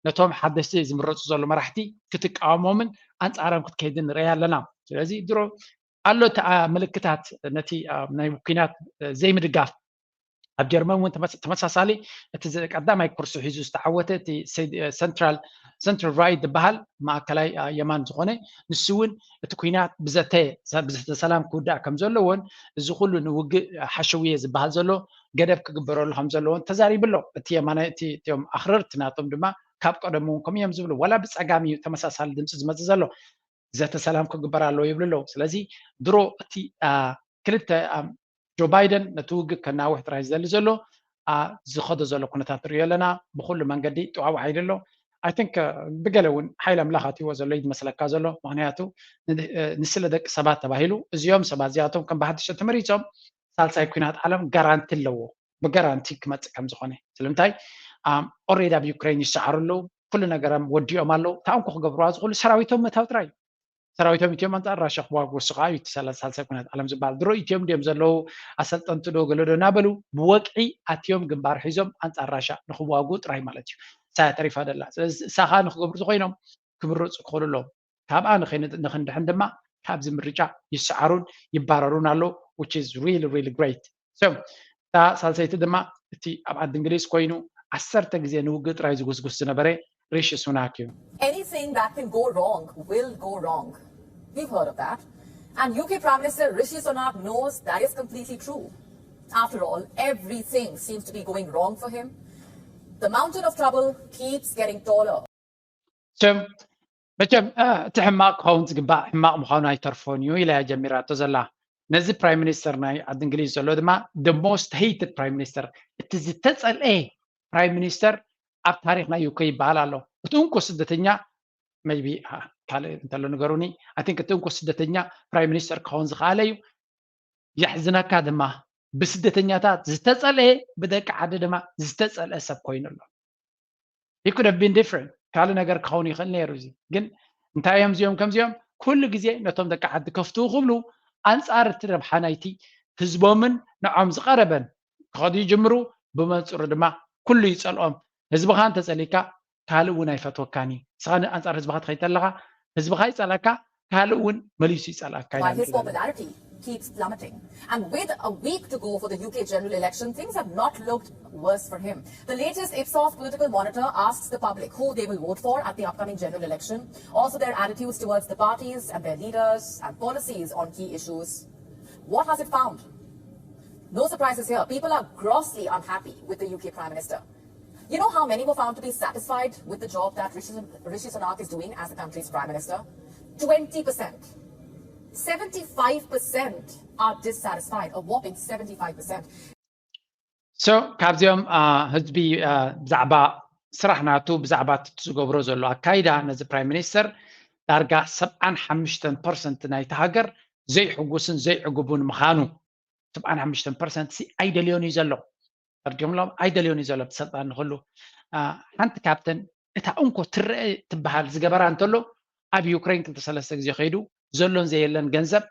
ነቶም ሓደስቲ ዝምረፁ ዘሎ መራሕቲ ክትቃወሞምን ኣንፃሮም ክትከይድን ንርኢ ኣለና። ስለዚ ድሮ ኣሎ እቲ ምልክታት ነቲ ናይ ኲናት ዘይምድጋፍ ኣብ ጀርመን እውን ተመሳሳሊ እቲ ቀዳማይ ኩርሲ ሒዙ ዝተዓወተ እቲ ሰንትራል ሰንትር ራይት ዝበሃል ማእከላይ የማን ዝኾነ ንሱ እውን እቲ ኩናት ብዘተ ብዘተ ሰላም ክውዳእ ከም ዘለዎን እዚ ኩሉ ንውግእ ሓሸውየ ዝበሃል ዘሎ ገደብ ክግበረሉ ከም ዘለዎን ተዛሪቡ ኣሎ። እቲ የማናይ እቲ እቲኦም ኣኽረርቲ ናቶም ድማ ካብ ቀደሙ እውን ከምኡ እዮም ዝብሉ ዋላ ብፀጋም እዩ ተመሳሳሊ ድምፂ ዝመፅእ ዘሎ። ዘተ ሰላም ክግበር ኣለዎ ይብሉ ኣለዉ። ስለዚ ድሮ እቲ ክልተ ጆ ባይደን ነቲ ውግእ ከናውሕ ጥራይ ዝደሊ ዘሎ ዝኸዶ ዘሎ ኩነታት ንሪኦ ኣለና። ብኩሉ መንገዲ ጥዋዊ ሓይሊ ኣሎ። ኣይ ቲንክ ብገለ እውን ሓይሊ ኣምላኽ ኣትይዎ ዘሎ እዩ ዝመስለካ ዘሎ። ምክንያቱ ንስለ ደቂ ሰባት ተባሂሉ እዚኦም ሰባት እዚኣቶም ከም ብሓድሽ ተመሪፆም ሳልሳይ ኩናት ዓለም ጋራንቲ ኣለዎ። ብጋራንቲ ክመፅእ ከም ዝኾነ ስለምንታይ ኦሬዲ ኣብ ዩክሬን ይሰዓሩ ኣለዉ። ኩሉ ነገሮም ወዲኦም ኣለዉ። ታንኩ ክገብርዋ ዝኽእሉ ሰራዊቶም ምእታው ጥራይ እዩ። ሰራዊቶም ኢትዮም ኣንፃር ራሻ ክዋግኡ እሱ ከዓ እዩ እቲ ሳልሳይ ኩናት ዓለም ዝበሃል። ድሮ ኢትዮም ድዮም ዘለዉ ኣሰልጠንቲ ዶ ገለ ዶ እናበሉ ብወግዒ ኣትዮም ግንባር ሒዞም ኣንፃር ራሻ ንክዋግኡ ጥራይ ማለት እዩ። እሳ ተሪፋ ደላ። ስለዚ እሳ ከዓ ንክገብሩ ዝኾይኖም ክምረፁ ክኽእሉ ኣለዎም። ካብኣ ንክንድሕን ድማ ካብዚ ምርጫ ይሰዓሩን ይባረሩን ኣለዉ። Which is really really great. So እታ ሳልሰይቲ ድማ እቲ ኣብ ዓዲ እንግሊዝ ኮይኑ ዓሰርተ ግዜ ንውግእ ጥራይ ዝጉስጉስ ዝነበረ ሪሺ ሱናክ እዩ። Anything that can go wrong will go wrong. We've heard of that. And U K Prime Minister Rishi Sunak knows that is completely true. After all, everything seems to be going wrong for him. The mountain of trouble keeps getting taller. መቸም እቲ ሕማቕ ክኸውን ዝግባእ ሕማቕ ምዃኑ ኣይተርፎን እዩ ኢላ እያ ጀሚራቶ ዘላ። ነዚ ፕራይም ሚኒስተር ናይ ዓዲ እንግሊዝ ዘሎ ድማ the most hated prime minister፣ እቲ ዝተጸልኤ ፕራይም ሚኒስተር ኣብ ታሪኽ ናይ ዩኬ ይበሃል ኣሎ። እቲ እንኮ ስደተኛ maybe ካልእ እንተሎ ንገሩኒ። I think እቲ እንኮ ስደተኛ ፕራይም ሚኒስተር ክኸውን ዝኸኣለ እዩ። የሕዝነካ ድማ ብስደተኛታት ዝተጸልኤ ብደቂ ዓዲ ድማ ዝተጸልአ ሰብ ኮይኑ ኣሎ። He could have been different። ካልእ ነገር ክኸውን ይኽእል ነይሩ። እዚ ግን እንታይ እዮም እዚኦም ከምዚኦም ኩሉ ግዜ ነቶም ደቂ ዓዲ ከፍትዉ ክብሉ ኣንጻር እቲ ረብሓ ናይቲ ህዝቦምን ንዖም ዝቐረበን ክኸዱ ይጅምሩ። ብመንጽሩ ድማ ኩሉ ይጸልኦም። ህዝብኻ እንተጸሊካ ካልእ እውን ኣይፈትወካን እዩ። ንስኻ ኣንጻር ህዝብኻ ትኸይድ ተለኻ ህዝብኻ ይጸልኣካ፣ ካልእ እውን መሊሱ ይጸልኣካ። While his popularity keeps plummeting. And with a week to go for the U K general election, things have not looked worse for him. The latest Ipsos political monitor asks the public who they will vote for at the upcoming general election, also their attitudes towards the parties and their leaders and policies on key issues. What has it found? No surprises here. People are grossly unhappy with the U K Prime Minister. You know how many were found to be satisfied with the job that Rishi, Rishi Sunak is doing as the country's Prime Minister? twenty percent. seventy-five percent are dissatisfied, a whopping seventy-five percent. So ካብዚኦም ህዝቢ ብዛዕባ ስራሕ ናቱ ብዛዕባ ዝገብሮ ዘሎ ኣካይዳ ነዚ ፕራይም ሚኒስተር ዳርጋ ሰብዓን ሓሙሽተን ፐርሰንት ናይቲ ሃገር ዘይሕጉስን ዘይዕጉቡን ምዃኑ፣ ሰብዓን ሓሙሽተን ፐርሰንት ሲ ኣይደልዮን እዩ ዘሎ። ፈርዲምሎም ኣይደልዮን እዩ ዘሎ። ብሰልጣን ንክሉ ሓንቲ ካብተን እታ እንኮ ትረአ ትበሃል ዝገበራ እንተሎ ኣብ ዩክሬን ክልተ ሰለስተ ግዜ ከይዱ ዘሎን ዘየለን ገንዘብ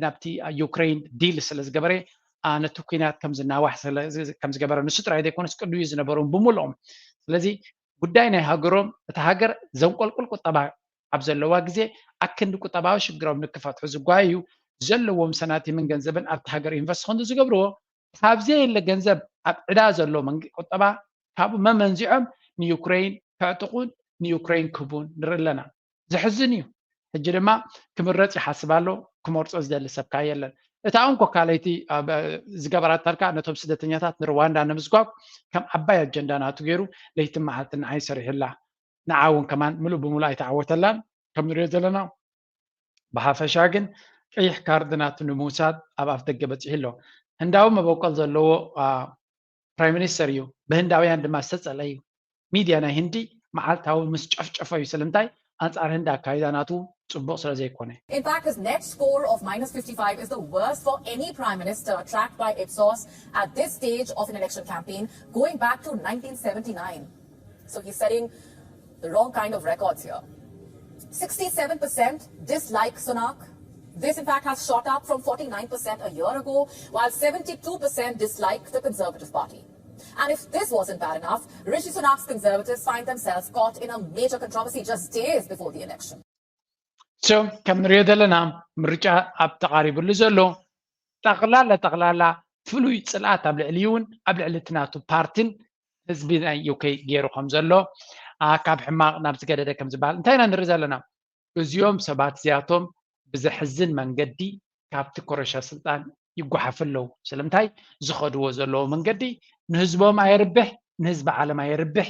ናብቲ ዩክሬን ዲል ስለ ዝገበረ ነቲ ኩናት ከም ዝናዋሕ ከም ዝገበረ ንሱ ጥራይ ዘይኮነስ ቅድሚኡ ዝነበሩ ብምልኦም። ስለዚ ጉዳይ ናይ ሃገሮም እታ ሃገር ዘንቆልቁል ቁጠባ ኣብ ዘለዋ ግዜ ኣክንዲ ቁጠባዊ ሽግሮም ንክፈትሑ ዝጓየዩ ዘለዎም ሰናቲምን ገንዘብን ኣብቲ ሃገር ኢንቨስት ክንዲ ዝገብርዎ ካብ ዘየለ ገንዘብ ኣብ ዕዳ ዘሎ ቁጠባ ካብኡ መመንዚዖም ንዩክሬን ከዕጥቁን ንዩክሬን ክህቡን ንርኢ ኣለና። ዘሕዝን እዩ። ሕጂ ድማ ክምረፅ ይሓስብ ኣሎ። ክመርፆ ዝደሊ ሰብካ የለን። እታ እንኮ ካልኣይቲ ዝገበራታልካ ነቶም ስደተኛታት ንሩዋንዳ ንምስጓግ ከም ዓባይ ኣጀንዳ ናቱ ገይሩ ለይትን መዓልትን ንዓይ ሰሪሕላ። ንዓ እውን ከማን ምሉእ ብምሉእ ኣይተዓወተላን። ከም ንሪኦ ዘለና ብሓፈሻ ግን ቀይሕ ካርድ ናቱ ንምውሳድ ኣብ ኣፍ ደገ በፂሑ ኣሎ። ህንዳዊ መበቆል ዘለዎ ፕራይም ሚኒስተር እዩ። ብህንዳውያን ድማ ዝተፀልአ እዩ። ሚድያ ናይ ህንዲ መዓልታዊ ምስ ጨፍጨፎ እዩ። ስለምንታይ? ኣንፃር ህንዲ ኣካይዳ ናቱ ፅቡቕ ስለ ዘይኮነ። In fact, his net score of minus fifty-five is the worst for any prime minister tracked by Ipsos at this stage of an election campaign going back to nineteen seventy-nine. So he's setting the wrong kind of records here. Sixty-seven percent dislike Sunak. This, in fact, has shot up from forty-nine percent a year ago, while seventy-two percent dislike the Conservative Party. And if this wasn't bad enough, Rishi Sunak's Conservatives find themselves caught in a major controversy just days before the election. So ከም ንሪኦ ዘለና ምርጫ ኣብ ተቓሪብሉ ዘሎ ጠቕላላ ጠቕላላ ፍሉይ ፅልኣት ኣብ ልዕሊኡን ኣብ ልዕሊ እቲ ናቱ ፓርቲን ህዝቢ ናይ ዩኬ ገይሩ ከም ዘሎ ካብ ሕማቕ ናብ ዝገደደ ከም ዝበሃል እንታይ ኢና ንርኢ ዘለና። እዚኦም ሰባት እዚኣቶም ብዘሕዝን መንገዲ ካብቲ ኮረሻ ስልጣን ይጓሓፉ ኣለዉ። ስለምንታይ? ዝኸድዎ ዘለዎ መንገዲ ንህዝቦም ኣየርብሕ፣ ንህዝቢ ዓለም ኣየርብሕ።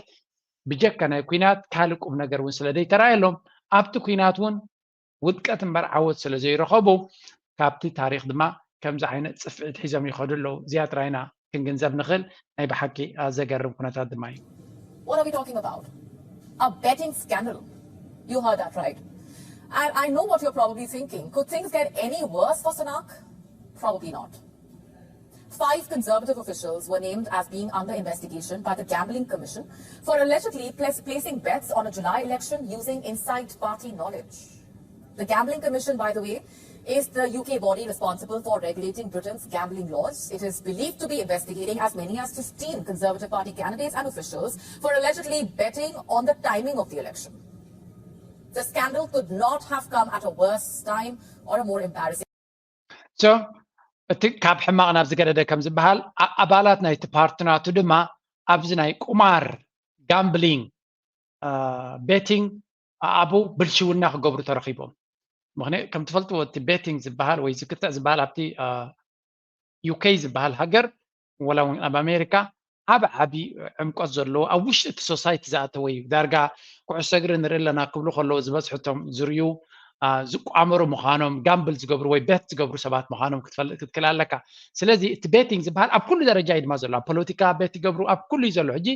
ብጀካ ናይ ኩናት ካልእ ቁም ነገር እውን ስለ ዘይተራእየሎም ኣብቲ ኩናት እውን ውድቀት እምበር ዓወት ስለ ዘይረኸቡ ካብቲ ታሪኽ ድማ ከምዚ ዓይነት ፅፍዒት ሒዞም ይኸዱ ኣለዉ። እዚኣ ጥራይና ክንግንዘብ ንኽእል ናይ ብሓቂ ዘገርም ኩነታት ድማ እዩ። What are we talking about? A betting scandal. You heard that right. And I know what you're probably thinking. Could things get any worse for Sunak? Probably not. Five conservative officials were named as being under investigation by the Gambling Commission for allegedly pla- placing bets on a July election using inside party knowledge. The Gambling Commission, by the way, is the U K body responsible for regulating Britain's gambling laws. It is believed to be investigating as many as fifteen Conservative Party candidates and officials for allegedly betting on the timing of the election. The scandal could not have come at a worse time or a more embarrassing. So እቲ ካብ ሕማቕ ናብ ዝገደደ ከም ዝበሃል ኣባላት ናይቲ ፓርቲ ናቱ ድማ ኣብዚ ናይ ቁማር ጋምብሊንግ ቤቲንግ ኣብኡ ብልሽውና ክገብሩ ተረኺቦም። ምክንያቱ ከም ትፈልጥዎ እቲ ቤቲንግ ዝበሃል ወይ ዝክተዕ ዝበሃል ኣብቲ ዩኬ ዝበሃል ሃገር ወላ እውን ኣብ ኣሜሪካ ዓብ ዓቢ ዕምቆት ዘለዎ ኣብ ውሽጢ እቲ ሶሳይቲ ዝኣተወ እዩ። ዳርጋ ኩዕሶ እግሪ ንርኢ ኣለና ክብሉ ከለዉ ዝበዝሑ እቶም ዝርእዩ ዝቋመሩ ምዃኖም ጋምብል ዝገብሩ ወይ ቤት ዝገብሩ ሰባት ምዃኖም ክትፈልጥ ክትክእል ኣለካ። ስለዚ እቲ ቤቲንግ ዝበሃል ኣብ ኩሉ ደረጃ እዩ ድማ ዘሎ። ኣብ ፖለቲካ ቤት ይገብሩ ኣብ ኩሉ እዩ ዘሎ። ሕጂ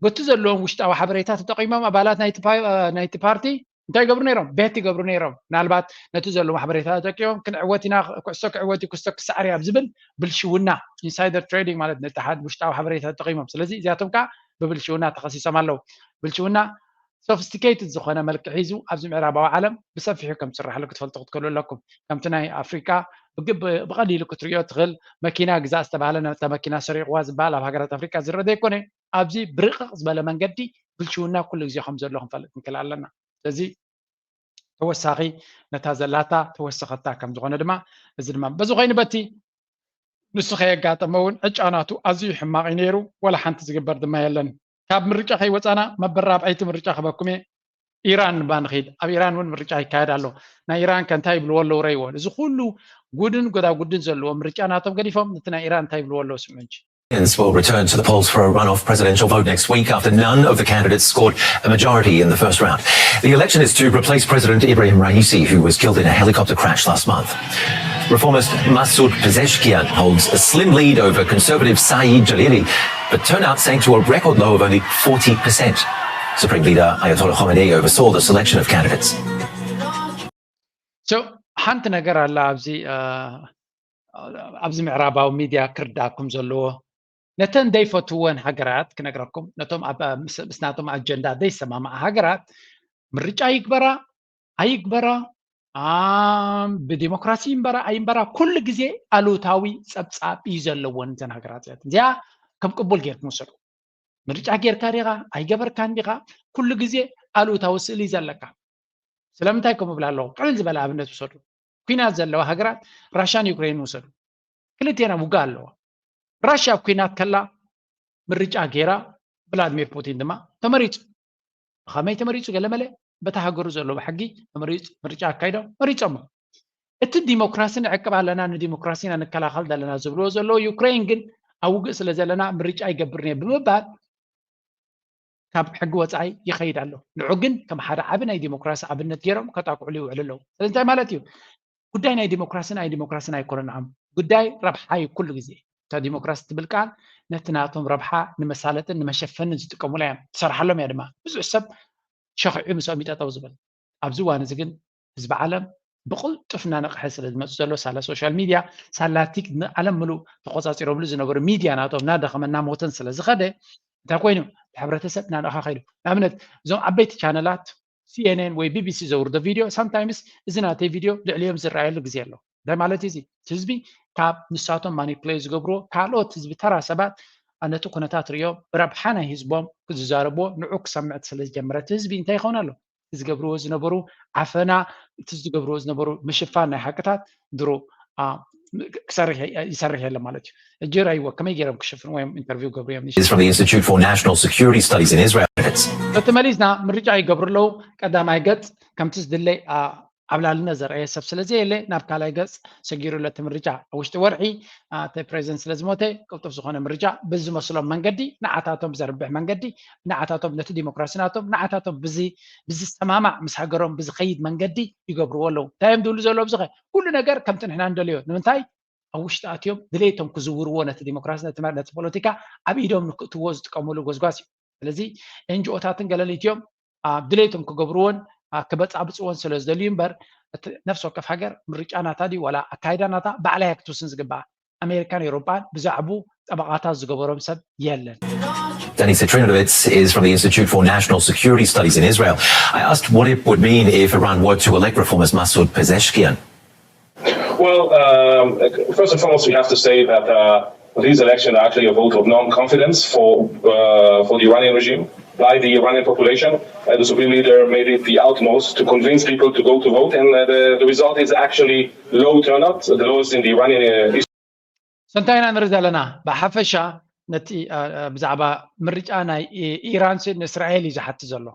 በቲ ዘለዎም ውሽጣዊ ሓበሬታ ተጠቒሞም ኣባላት ናይቲ ፓርቲ እንታይ ይገብሩ ነይሮም? ቤት ይገብሩ ነይሮም። ምናልባት ነቲ ዘለዎም ሓበሬታ ተጠቂሞም ክንዕወት ኢና፣ ኩዕሶ ክዕወት እዩ፣ ክስቶ ክሳዕር ኣብ ዝብል ብልሽውና ኢንሳይደር ትሬዲንግ ማለት ነቲ ሓደ ውሽጣዊ ሓበሬታ ተጠቒሞም። ስለዚ እዚኣቶም ከዓ ብብልሽውና ተኸሲሶም ኣለዉ። ብልሽውና ሶፊስቲኬትድ ዝኾነ መልክዕ ሒዙ ኣብዚ ምዕራባዊ ዓለም ብሰፊሑ ከም ዝስራሕሉ ክትፈልጡ ክትክእሉ ኣለኩም። ከምቲ ናይ ኣፍሪካ ብግብ ብቐሊሉ ክትሪኦ ትኽእል መኪና ግዛእ ዝተባህለ ነታ መኪና ሰሪቕዋ ዝበሃል ኣብ ሃገራት ኣፍሪካ ዝረአ ዘይኮነ ኣብዚ ብርቕቕ ዝበለ መንገዲ ብልሽውና ኩሉ ግዜ ከም ዘሎ ክንፈልጥ ንክእል ኣለና። ስለዚ ተወሳኺ ነታ ዘላታ ተወሰኸታ ከም ዝኾነ ድማ እዚ ድማ በዚ ኮይኑ በቲ ንሱ ከየጋጠመ እውን ዕጫ ናቱ ኣዝዩ ሕማቕ እዩ ነይሩ። ወላ ሓንቲ ዝግበር ድማ የለን። ካብ ምርጫ ከይወፃና መበል ራብዐይቲ ምርጫ ክበኩም እየ። ኢራን ንባ ንኸይድ ኣብ ኢራን እውን ምርጫ ይካየድ ኣሎ። ናይ ኢራን ከ እንታይ ይብልዎ ኣለዉ ረይዎ። እዚ ኩሉ ጉድን ጎዳጉድን ዘለዎ ምርጫ ናቶም ገዲፎም ነቲ ናይ ኢራን እንታይ ይብልዎ ኣለዉ ስምዑ እንጂ። Will return to the polls for a runoff presidential vote next week after none of the candidates scored a majority in the first round. The election is to replace President Ibrahim Raisi, who was killed in a helicopter crash last month. Reformist Masoud Pezeshkian holds a slim lead over conservative Saeed Jalili, but turnout sank to a record low of only forty percent. Supreme Leader Ayatollah Khamenei oversaw the selection of candidates. So ሓንቲ ነገር ኣላ ኣብዚ ኣብዚ ምዕራባዊ ሚድያ ክርዳኩም ዘለዎ፣ ነተን ዘይፈትወን ሃገራት ክነግረኩም፣ ነቶም ምስናቶም ኣጀንዳ ዘይሰማማዓ ሃገራት ምርጫ ይግበራ ኣይግበራ፣ ብዲሞክራሲ ይንበራ ኣይንበራ፣ ኩሉ ግዜ ኣሉታዊ ፀብፃብ እዩ ዘለወን እተን ሃገራት እዚኣተን። እዚኣ ከም ቅቡል ጌርኩም ውሰዱ። ምርጫ ጌርካ ዲኻ ኣይገበርካን ዲኻ፣ ኩሉ ግዜ ኣሉታዊ ስእሊ ዘለካ። ስለምንታይ ከምኡ ብላ ኣለኹ? ቅልል ዝበለ ኣብነት ውሰዱ። ኲናት ዘለዋ ሃገራት ራሻን ዩክሬን ውሰዱ። ክልቴና ውጋ ኣለዋ። ራሽያ ኣብ ኲናት ከላ ምርጫ ጌራ፣ ቭላድሚር ፑቲን ድማ ተመሪፁ። ብኸመይ ተመሪፁ? ገለመለ በታ ሃገሩ ዘሎ ብሕጊ ተመሪፁ፣ ምርጫ ኣካይዶም መሪፆሞ። እቲ ዲሞክራሲ ንዕቅብ ኣለና፣ ንዲሞክራሲና ንከላኸል ዘለና ዝብልዎ ዘለዉ፣ ዩክሬን ግን ኣብ ውግእ ስለ ዘለና ምርጫ ይገብርን እየ ብምባል ካብ ሕጊ ወፃኢ ይኸይድ ኣሎ። ንዑ ግን ከም ሓደ ዓቢ ናይ ዲሞክራሲ ኣብነት ገይሮም ከጣቅዕሉ ይውዕሉ ኣለዉ። ስለዚ እንታይ ማለት እዩ? ጉዳይ ናይ ዲሞክራስን ኣይ ዲሞክራስን ኣይኮነን። ንዓም ጉዳይ ረብሓ እዩ ኩሉ ግዜ። እታ ዲሞክራሲ ትብል ቃል ነቲ ናቶም ረብሓ ንመሳለጥን ንመሸፈንን ዝጥቀሙላ እዮም። ትሰርሓሎም እያ ድማ። ብዙሕ ሰብ ሸኺዑ ምስኦም ይጠጠው ዝብል። ኣብዚ እዋን እዚ ግን ህዝቢ ዓለም ብቕልጡፍ እናነቕሐ ስለ ዝመፁ ዘሎ ሳላ ሶሻል ሚድያ ሳላ ቲክ ዓለም ምሉእ ተቆፃፂሮምሉ ዝነበሩ ሚድያ ናቶም እናደኸመ እናሞተን ስለ ዝኸደ እንታይ ኮይኑ ሕብረተሰብ እናነቕሓ ከይዱ። ንኣብነት እዞም ዓበይቲ ቻነላት ሲኤንኤን ወይ ቢቢሲ ዘውርዶ ቪድዮ ሳምታይምስ እዚ ናተይ ቪድዮ ልዕሊኦም ዝረኣየሉ ግዜ ኣሎ። እንታይ ማለት እዩ እዚ? ህዝቢ ካብ ንሳቶም ማኒፕሌት ዝገብርዎ ካልኦት ህዝቢ ተራ ሰባት ነቲ ኩነታት ርእዮም ብረብሓ ናይ ህዝቦም ክዝዛረብዎ ንዑ ክሰምዕ ስለ ዝጀመረ እቲ ህዝቢ እንታይ ይኸውን ኣሎ? ዝገብርዎ ዝነበሩ ዓፈና እቲ ዝገብርዎ ዝነበሩ ምሽፋን ናይ ሓቅታት ድሮ ክሰርሕ ይሰርሕ የለ ማለት እዩ። እጅር ኣይወ ከመይ ገይሮም ክሽፍን ወይም ኢንተርቪው ገብሩ እዮም is from the Institute for National Security Studies in Israel. ተመሊስና ምርጫ ይገብሩ ኣለዉ። ቀዳማይ ገጽ ከምቲ ዝድለይ ዓብላልነት ዘርአየ ሰብ ስለ ዘየለ ናብ ካልኣይ ገጽ ሰጊሩ ኣሎ እቲ ምርጫ። ኣብ ውሽጢ ወርሒ እቲ ፕሬዚደንት ስለ ዝሞተ ቅልጡፍ ዝኾነ ምርጫ ብዝመስሎም መንገዲ ንዓታቶም ብዘርብሕ መንገዲ ንዓታቶም ነቲ ዲሞክራሲ ናቶም ንዓታቶም ብዝሰማማዕ ምስ ሃገሮም ብዝኸይድ መንገዲ ይገብርዎ ኣለዉ። እንታይ እዮም ዝብሉ ዘለዉ? ብዝኸ ኩሉ ነገር ከምቲ ንሕና ንደልዮ። ንምንታይ ኣብ ውሽጢ ኣትዮም ድሌቶም ክዝውርዎ ነቲ ዲሞክራሲ ነቲ ፖለቲካ ኣብ ኢዶም ንክእትዎ ዝጥቀምሉ ጎዝጓዝ እዩ። ስለዚ ኤንጂኦታትን ገለሊትዮም ድሌቶም ክገብርዎን ክበፃብፅዎን ስለ ዝደልዩ እምበር ነፍሲ ወከፍ ሃገር ምርጫ ናታ ድዩ ዋላ ኣካይዳ ናታ ባዕላ እያ ክትውስን ዝግባኣ። ኣሜሪካን ኤውሮጳን ብዛዕቡ ጠበቓታት ዝገበሮም ሰብ የለን። Danny Citrinovitz is from the Institute for National Security Studies in Israel. I asked what it would mean if Iran were to elect reformist Masoud Pezeshkian. Well, um, first and foremost, we have to say that uh, these elections are actually a vote of non-confidence for uh, for the Iranian regime by the Iranian population. Uh, the Supreme Leader made it the utmost to convince people to go to vote, and uh, the, the result is actually low turnout, the lowest in the Iranian uh, history. ሰንታይ ኢና ንርኢ ዘለና ብሓፈሻ ነቲ ብዛዕባ ምርጫ ናይ ኢራን ንእስራኤል እዩ ዝሓትት ዘሎ።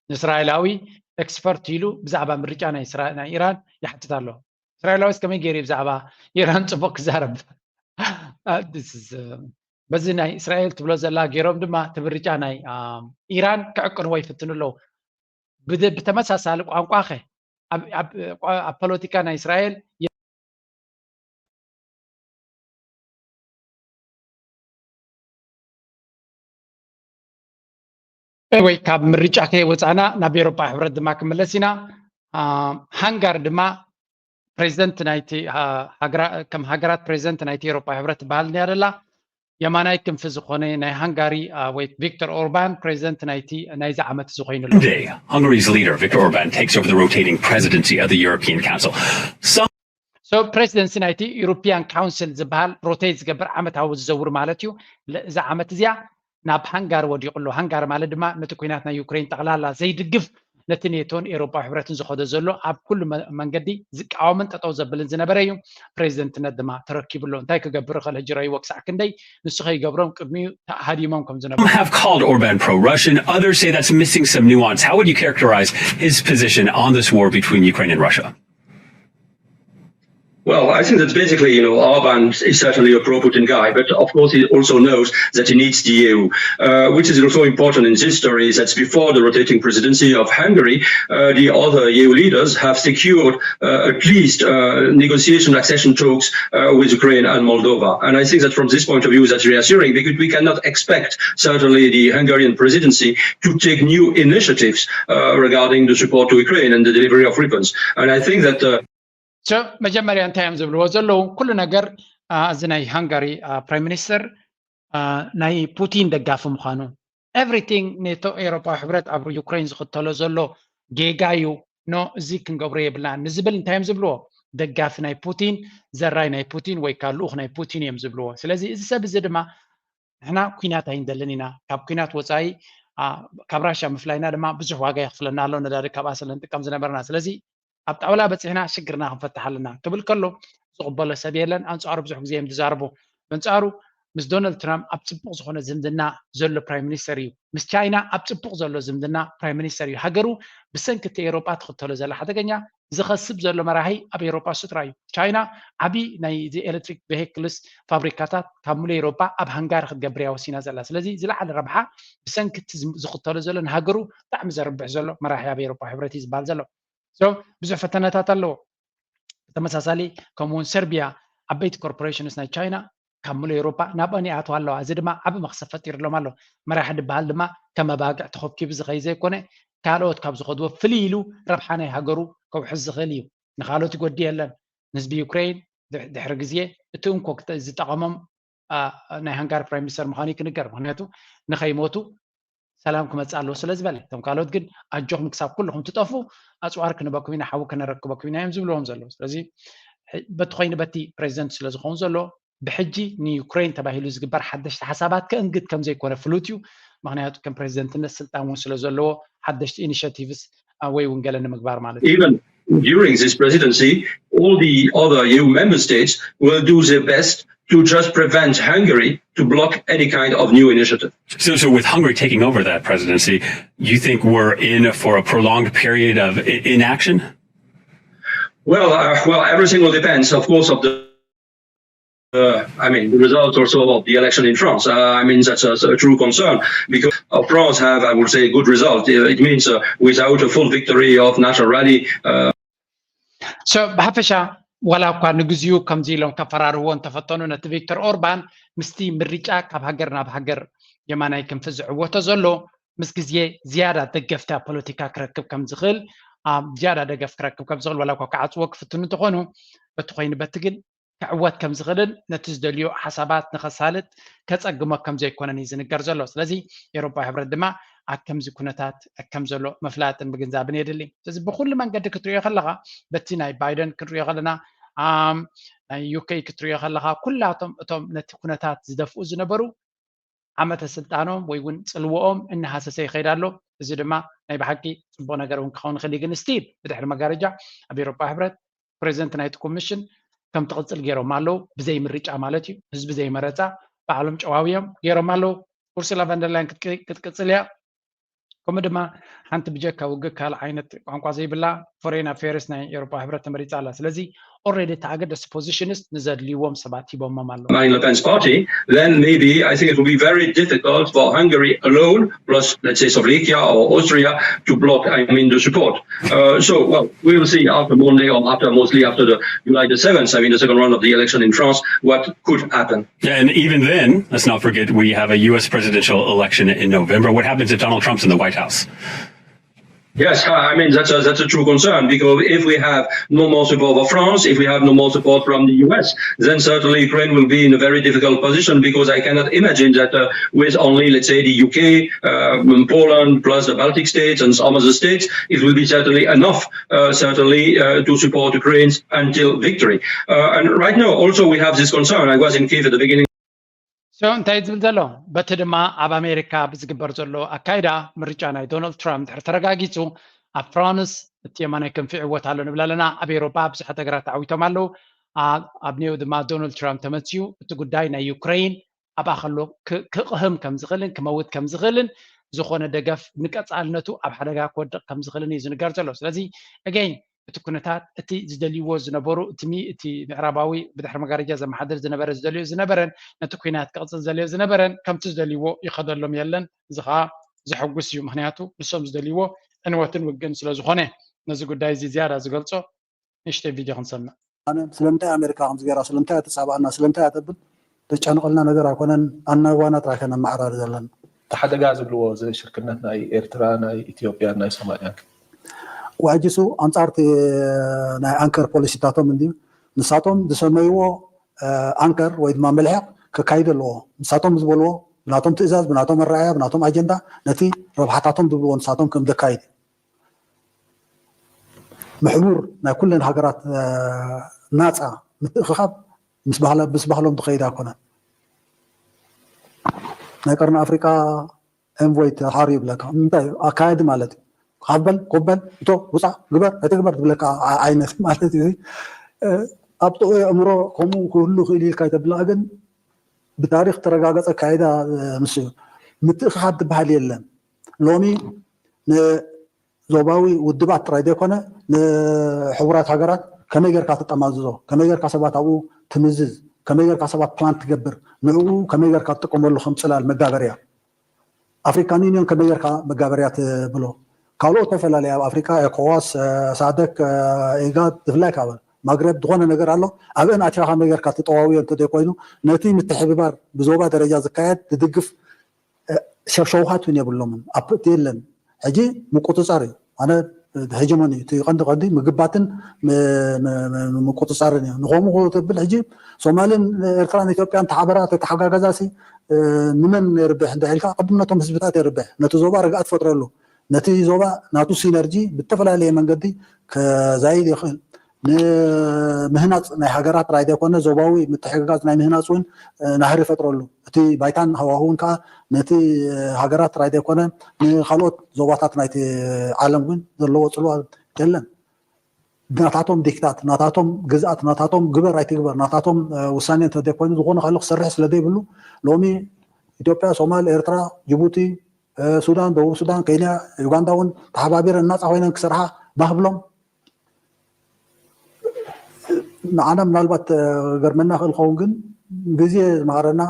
ንእስራኤላዊ ኤክስፐርት ኢሉ ብዛዕባ ምርጫ ናይ ኢራን ይሓትት ኣሎ። እስራኤላዊስ ከመይ ገይሩ ብዛዕባ ኢራን ፅቡቅ ክዛረብ? በዚ ናይ እስራኤል ትብሎ ዘላ ገይሮም ድማ እቲ ምርጫ ናይ ኢራን ክዕቅንዎ ይፍትኑ ኣለዉ። ብተመሳሳሊ ቋንቋ ከ ኣብ ፖለቲካ ናይ እስራኤል ወይ ካብ ምርጫ ከይወፃና ናብ ኤሮፓ ሕብረት ድማ ክምለስ ኢና። ሃንጋር ድማ ፕሬዚደንት ናይቲ ከም ሃገራት ፕሬዚደንት ናይቲ ኤሮፓ ሕብረት ትበሃል እያ ደላ። የማናይ ክንፊ ዝኾነ ናይ ሃንጋሪ ወይ ቪክቶር ኦርባን ፕሬዚደንት ናይቲ ናይዚ ዓመት እዚ ኮይኑ ኣሎ። Today, Hungary's leader Viktor Orban takes over the rotating presidency of the European Council. Some so ፕሬዚደንሲ ናይቲ ዩሮፒያን ካውንስል ዝበሃል ሮቴት ዝገብር ዓመታዊ ዝዘውር ማለት እዩ። እዛ ዓመት እዚኣ ናብ ሃንጋሪ ወዲቑ ኣሎ። ሃንጋሪ ማለት ድማ ነቲ ኩናት ናይ ዩክሬን ጠቕላላ ዘይድግፍ ነቲ ኔቶን ኤሮፓ ሕብረትን ዝኸዶ ዘሎ ኣብ ኩሉ መንገዲ ዝቃወምን ጠጠው ዘብልን ዝነበረ እዩ። ፕሬዚደንትነት ድማ ተረኪቡ ኣሎ። እንታይ ክገብር ይኽእል? ሕጂ ረይዎ ክሳዕ ክንደይ ንሱ ከይገብሮም ቅድሚኡ ሃዲሞም ከም ዝነበሩ። Some have called Orban pro-Russian, others say that's missing some nuance. How would you characterize his position on this war between Ukraine and Russia? Well, I think that basically, you know, Orban is certainly a pro-Putin guy, but of course he also knows that he needs the E U, uh, which is also important in this story, is that before the rotating presidency of Hungary, uh, the other E U leaders have secured uh, at least uh, negotiation accession talks uh, with Ukraine and Moldova. And I think that from this point of view, that's reassuring because we cannot expect certainly the Hungarian presidency to take new initiatives uh, regarding the support to Ukraine and the delivery of weapons. And I think that uh, So መጀመርያ እንታይ እዮም ዝብልዎ ዘለዉ? ኩሉ ነገር፣ አ፣ እዚ ናይ ሃንጋሪ፣ አ፣ ፕራይም ሚኒስተር፣ አ፣ ናይ ፑቲን ደጋፊ ምዃኑ፣ ኤቭሪቲንግ ኔቶ፣ ኤውሮፓዊ ሕብረት ኣብ ዩክሬን ዝኽተሎ ዘሎ ጌጋ እዩ፣ ኖ፣ እዚ ክንገብሮ የብልናን ንዝብል እንታይ እዮም ዝብልዎ? ደጋፊ ናይ ፑቲን፣ ዘራይ ናይ ፑቲን ወይ ከዓ ልኡኽ ናይ ፑቲን እዮም ዝብልዎ። ስለዚ እዚ ሰብ እዚ ድማ ንሕና ኲናት ኣይንደልን ኢና፣ ካብ ኲናት ወፃኢ፣ አ፣ ካብ ራሻ ምፍላይና ድማ ብዙሕ ዋጋ የኽፍለና ኣሎ፣ ነዳዲ ካብኣ ስለ ንጥቀም ዝነበርና። ስለዚ ኣብ ጣውላ በፂሕና ሽግርና ክንፈትሕ ኣለና ክብል ከሎ ዝቕበሎ ሰብ የለን። ኣንፃሩ ብዙሕ ግዜ እዮም ዝዛረቡ። በንፃሩ ምስ ዶናልድ ትራምፕ ኣብ ፅቡቕ ዝኾነ ዝምድና ዘሎ ፕራይም ሚኒስተር እዩ። ምስ ቻይና ኣብ ፅቡቕ ዘሎ ዝምድና ፕራይም ሚኒስተር እዩ። ሃገሩ ብሰንኪ እቲ ኤውሮጳ ትኽተሎ ዘላ ሓደገኛ ዝኸስብ ዘሎ መራሒ ኣብ ኤውሮጳ ስድራ እዩ። ቻይና ዓቢ ናይ ኤሌክትሪክ ቬሂክልስ ፋብሪካታት ካብ ሙሉእ ኤውሮጳ ኣብ ሃንጋሪ ክትገብር እያ ወሲና ዘላ። ስለዚ ዝለዓለ ረብሓ ብሰንኪ እቲ ዝም- ዝኽተሎ ዘሎ ንሃገሩ ብጣዕሚ ዘርብሕ ዘሎ መራሒ ኣብ ኤውሮጳ ሕብረት እዩ ዝበሃል ዘሎ። So ብዙሕ ፈተነታት ኣለዎ። ብተመሳሳሊ ከምኡ እውን ሰርቢያ ዓበይቲ ኮርፖሬሽንስ ናይ ቻይና ካብ ሙሉእ ኤውሮጳ ናብአን ይኣትዋ ኣለዋ። እዚ ድማ ዓቢ መኽሰብ ፈጢርሎም ኣሎ። መራሒ ዝበሃል ድማ ከም ኣባግዕ ተኾብኪቡ ዝኸይ ዘይኮነ ካልኦት ካብ ዝኸድዎ ፍልይ ኢሉ ረብሓ ናይ ሃገሩ ከውሕስ ዝኽእል እዩ። ንኻልኦት ይጎዲ የለን። ንህዝቢ ዩክሬን ድሕ- ድሕሪ ግዜ እቲ እንኮ ክተ- ዝጠቐሞም አ፣ ናይ ሃንጋሪ ፕራይም ሚኒስተር ምዃኑ እዩ ክንገር። ምክንያቱ ንኸይሞቱ ሰላም ክመፅእ ኣለዎ ስለ ዝበለ፣ እቶም ካልኦት ግን ኣጆኹም ክሳብ ኩልኹም ትጠፉ ኣፅዋር ክንበኩም ኢና፣ ሓዊ ከነረክበኩም ኢና እዮም ዝብልዎም ዘለዉ። ስለዚ ሕ- በቲ ኮይኑ በቲ ፕሬዚደንት ስለ ዝኸውን ዘሎ ብሕጂ ንዩክሬን ተባሂሉ ዝግበር ሓደሽቲ ሓሳባት ከእንግድ ከም ዘይኮነ ፍሉጥ እዩ። ምክንያቱ ከም ፕሬዚደንትነት ስልጣን እውን ስለ ዘለዎ ሓደሽቲ ኢኒሽቲቭስ ወይ እውን ገለ ንምግባር ማለት እዩ። Even during this presidency, all the other E U member states will do their best to just prevent Hungary to block any kind of new initiative. So, so with Hungary taking over that presidency, you think we're in for a prolonged period of i- inaction? Well, uh, well, everything will depend, of course, of the. Uh, I mean, the results also of the election in France. Uh, I mean, that's a, a true concern because uh, France have, I would say, a good result. Uh, It means uh, without a full victory of National Rally, uh, So ብሓፈሻ ዋላ እኳ ንግዚኡ ከምዚ ኢሎም ከፈራርህዎ እንተፈተኑ ነቲ ቪክተር ኦርባን ምስቲ ምርጫ ካብ ሃገር ናብ ሃገር የማናይ ክንፊ ዝዕወቶ ዘሎ ምስ ግዜ ዝያዳ ደገፍቲ ኣብ ፖለቲካ ክረክብ ከም ዝኽእል ዝያዳ ደገፍ ክረክብ ከም ዝኽእል ዋላ እኳ ክዓፅዎ ክፍትኑ እንተኾኑ በቲ ኮይኑ በቲ ግን ክዕወት ከም ዝኽእልን ነቲ ዝደልዮ ሓሳባት ንኸሳልጥ ከፀግሞ ከም ዘይኮነን እዩ ዝንገር ዘሎ። ስለዚ ኤውሮፓዊ ሕብረት ድማ ኣብ ከምዚ ኩነታት ከም ዘሎ ምፍላጥን ምግንዛብን የድሊ። ስለዚ ብኩሉ መንገዲ ክትሪኦ ከለኻ በቲ ናይ ባይደን ክንሪኦ ከለና ኣም፣ ናይ ዩኬ ክትሪኦ ከለኻ ኩላቶም እቶም ነቲ ኩነታት ዝደፍኡ ዝነበሩ ዓመተ ስልጣኖም ወይ እውን ፅልዎኦም እናሃሰሰ ይኸይድ ኣሎ። እዚ ድማ ናይ ብሓቂ ፅቡቕ ነገር እውን ክኸውን ይኽእል እዩ። ግን ስቲል ብድሕሪ መጋረጃ ኣብ ኤውሮፓ ሕብረት ፕሬዚደንት ናይቲ ኮሚሽን ከም ትቕፅል ገይሮም ኣለዉ። ብዘይ ምርጫ ማለት እዩ። ህዝቢ ዘይመረፃ ባዕሎም ጨዋውዮም ገይሮም ኣለዉ። ኡርሱላ ቫንደርላይን ክትቅፅል እያ። ከምኡ ድማ ሓንቲ ብጀካ ውግእ ካልእ ዓይነት ቋንቋ ዘይብላ ፎሬን ኣፌርስ ናይ ኤውሮፓ ሕብረት ተመሪፃ ኣላ። ስለዚ ኦልሬዲ እቲ ኣገደስቲ ፖዚሽንስ ንዘድልይዎም ሰባት ሂቦሞም ኣለዉ። Marine Le Pen's party, then maybe I think it will be very difficult for Hungary alone, plus let's say Slovakia or Austria, to block, I mean, the support. Uh, so, well, we will see after Monday or after, mostly after the July the seventh, I mean, the second round of the election in France, what could happen. Yeah, and even then, let's not forget we have a U S presidential election in November. What happens if Donald Trump's in the White House? Yes, I mean, that's a, that's a true concern, because if we have no more support for France, if we have no more support from the U S, then certainly Ukraine will be in a very difficult position, because I cannot imagine that uh, with only, let's say, the U K, uh, Poland, plus the Baltic states and some other states, it will be certainly enough, uh, certainly, uh, to support Ukraine until victory. Uh, and right now, also, we have this concern. I was in Kiev at the beginning. So እንታይ ዝብል ዘሎ በቲ ድማ ኣብ ኣሜሪካ ብዝግበር ዘሎ ኣካይዳ ምርጫ ናይ ዶናልድ ትራምፕ ድሕሪ ተረጋጊፁ ኣብ ፍራንስ እቲ የማናይ ክንፊ ይዕወት ኣሎ ንብል ኣለና። ኣብ ኤውሮጳ ብዙሓት ሃገራት ተዓዊቶም ኣለዉ። ኣብ ኔው ድማ ዶናልድ ትራምፕ ተመፅዩ እቲ ጉዳይ ናይ ዩክሬን ኣብኣ ከሎ ክቕህም ከም ዝኽእልን ክመውት ከም ዝኽእልን ዝኾነ ደገፍ ንቀፃልነቱ ኣብ ሓደጋ ክወድቕ ከም ዝኽእልን እዩ ዝንገር ዘሎ። ስለዚ ኣገይን እቲ ኩነታት እቲ ዝደልይዎ ዝነበሩ እቲ እቲ ምዕራባዊ ብድሕሪ መጋረጃ ዘመሓድር ዝነበረ ዝደልዮ ዝነበረን ነቲ ኩናት ክቕፅል ዝደልዮ ዝነበረን ከምቲ ዝደልይዎ ይኸደሎም የለን። እዚ ከዓ ዘሐጉስ እዩ። ምክንያቱ ንሶም ዝደልይዎ ዕንወትን ውግእን ስለ ዝኾነ ነዚ ጉዳይ እዚ ዝያዳ ዝገልፆ ንእሽተይ ቪድዮ ክንሰምዕ። ስለምንታይ ኣሜሪካ ከምዚ ገይራ፣ ስለምንታይ ተፃባእና፣ ስለምንታይ ተብል ዘጨንቐልና ነገር ኣይኮነን። ኣናዋና ጥራይ ከነመዓራሪ ዘለና። እቲ ሓደጋ ዝብልዎ እዚ ሽርክነት ናይ ኤርትራ፣ ናይ ኢትዮጵያ፣ ናይ ሶማልያ ዋጅሱ ኣንፃርቲ ናይ ኣንከር ፖሊሲታቶም እንዲ ንሳቶም ዝሰመይዎ ኣንከር ወይ ድማ መልሕቕ ከካይድ ኣለዎ። ንሳቶም ዝበልዎ ብናቶም ትእዛዝ፣ ብናቶም ኣረኣያ፣ ብናቶም ኣጀንዳ ነቲ ረብሓታቶም ዝብልዎ ንሳቶም ከም ዘካይድ ምሕቡር ናይ ኩለን ሃገራት ናፃ ምትእኽኻብ ምስ ባህሎም ዝኸይድ ኣይኮነን። ናይ ቀርኒ ኣፍሪቃ ኤንቮይ ተሓሩ ይብለካ። እንታይ ኣካየዲ ማለት እዩ። ካብ በል ኮበል እቶ ውፃ ግበር ኣይትግበር ዝብለካ ዓይነት ማለት እዩ። ኣብ ጥዑይ ኣእምሮ ከምኡ ክህሉ ክእል ኢልካ ይተብላ ግን ብታሪክ ተረጋገፀ ኣካየዳ ምስ ምትእኽኻብ ትበሃል የለን። ሎሚ ዞባዊ ውድባት ጥራይ ዘይኮነ ንሕቡራት ሃገራት ከመይ ጌርካ ትጠማዝዞ፣ ከመይ ጌርካ ሰባት ኣብኡ ትምዝዝ፣ ከመይ ጌርካ ሰባት ፕላን ትገብር፣ ንዕኡ ከመይ ጌርካ ትጥቀመሉ ከም ፅላል መጋበርያ ኣፍሪካን ዩኒዮን ከመይ ጌርካ መጋበርያ ትብሎ። ካልኦት ተፈላለየ ኣብ ኣፍሪካ ኤኮዋስ፣ ሳደክ፣ ኢጋድ ብፍላይ ካብ ማግረብ ዝኾነ ነገር ኣሎ ኣብአን ኣትያ ከመይ ጌርካ ትጠዋውዮ እንተዘይኮይኑ ነቲ ምትሕብባር ብዞባ ደረጃ ዝካየድ ዝድግፍ ሸውሃት እውን የብሎምን። ኣፕ የለን። ሕጂ ምቁፅፃር እዩ። ኣነ ሄጀሞኒ እቲ ቀንዲ ቀንዲ ምግባትን ምቁፅፃርን እዩ። ንኸምኡ ተብል ሕጂ ሶማልን ኤርትራን ኢትዮጵያን ተሓበራ ተተሓጋገዛሲ ንመን የርብሕ እንተ ኢልካ ቅድም ነቶም ህዝብታት የርብሕ። ነቲ ዞባ ርግኣት ፈጥረሉ። ነቲ ዞባ ናቱ ሲነርጂ ብተፈላለየ መንገዲ ከዛይድ ይኽእል። ንምህናፅ ናይ ሃገራት ጥራይ ዘይኮነ ዞባዊ ምትሕግጋዝ ናይ ምህናፅ እውን ናህሪ ፈጥረሉ። እቲ ባይታን ሃዋህውን ከዓ ነቲ ሃገራት ጥራይ ዘይኮነ ንካልኦት ዞባታት ናይቲ ዓለም እውን ዘለዎ ፅልዋ የለን። ናታቶም ዲክታት፣ ናታቶም ግዝኣት፣ ናታቶም ግበር ኣይትግበር፣ ናታቶም ውሳኔ እንተዘይኮይኑ ዝኾነ ካልእ ክሰርሕ ስለዘይብሉ ሎሚ ኢትዮጵያ፣ ሶማል፣ ኤርትራ፣ ጅቡቲ፣ ሱዳን፣ ደቡብ ሱዳን፣ ኬንያ፣ ዩጋንዳ እውን ተሓባቢረን ናፃ ኮይነን ክሰርሓ ባህብሎም ንዓና ምናልባት ገርመና ክእል ኸውን ግን ግዜ ዝመሃረና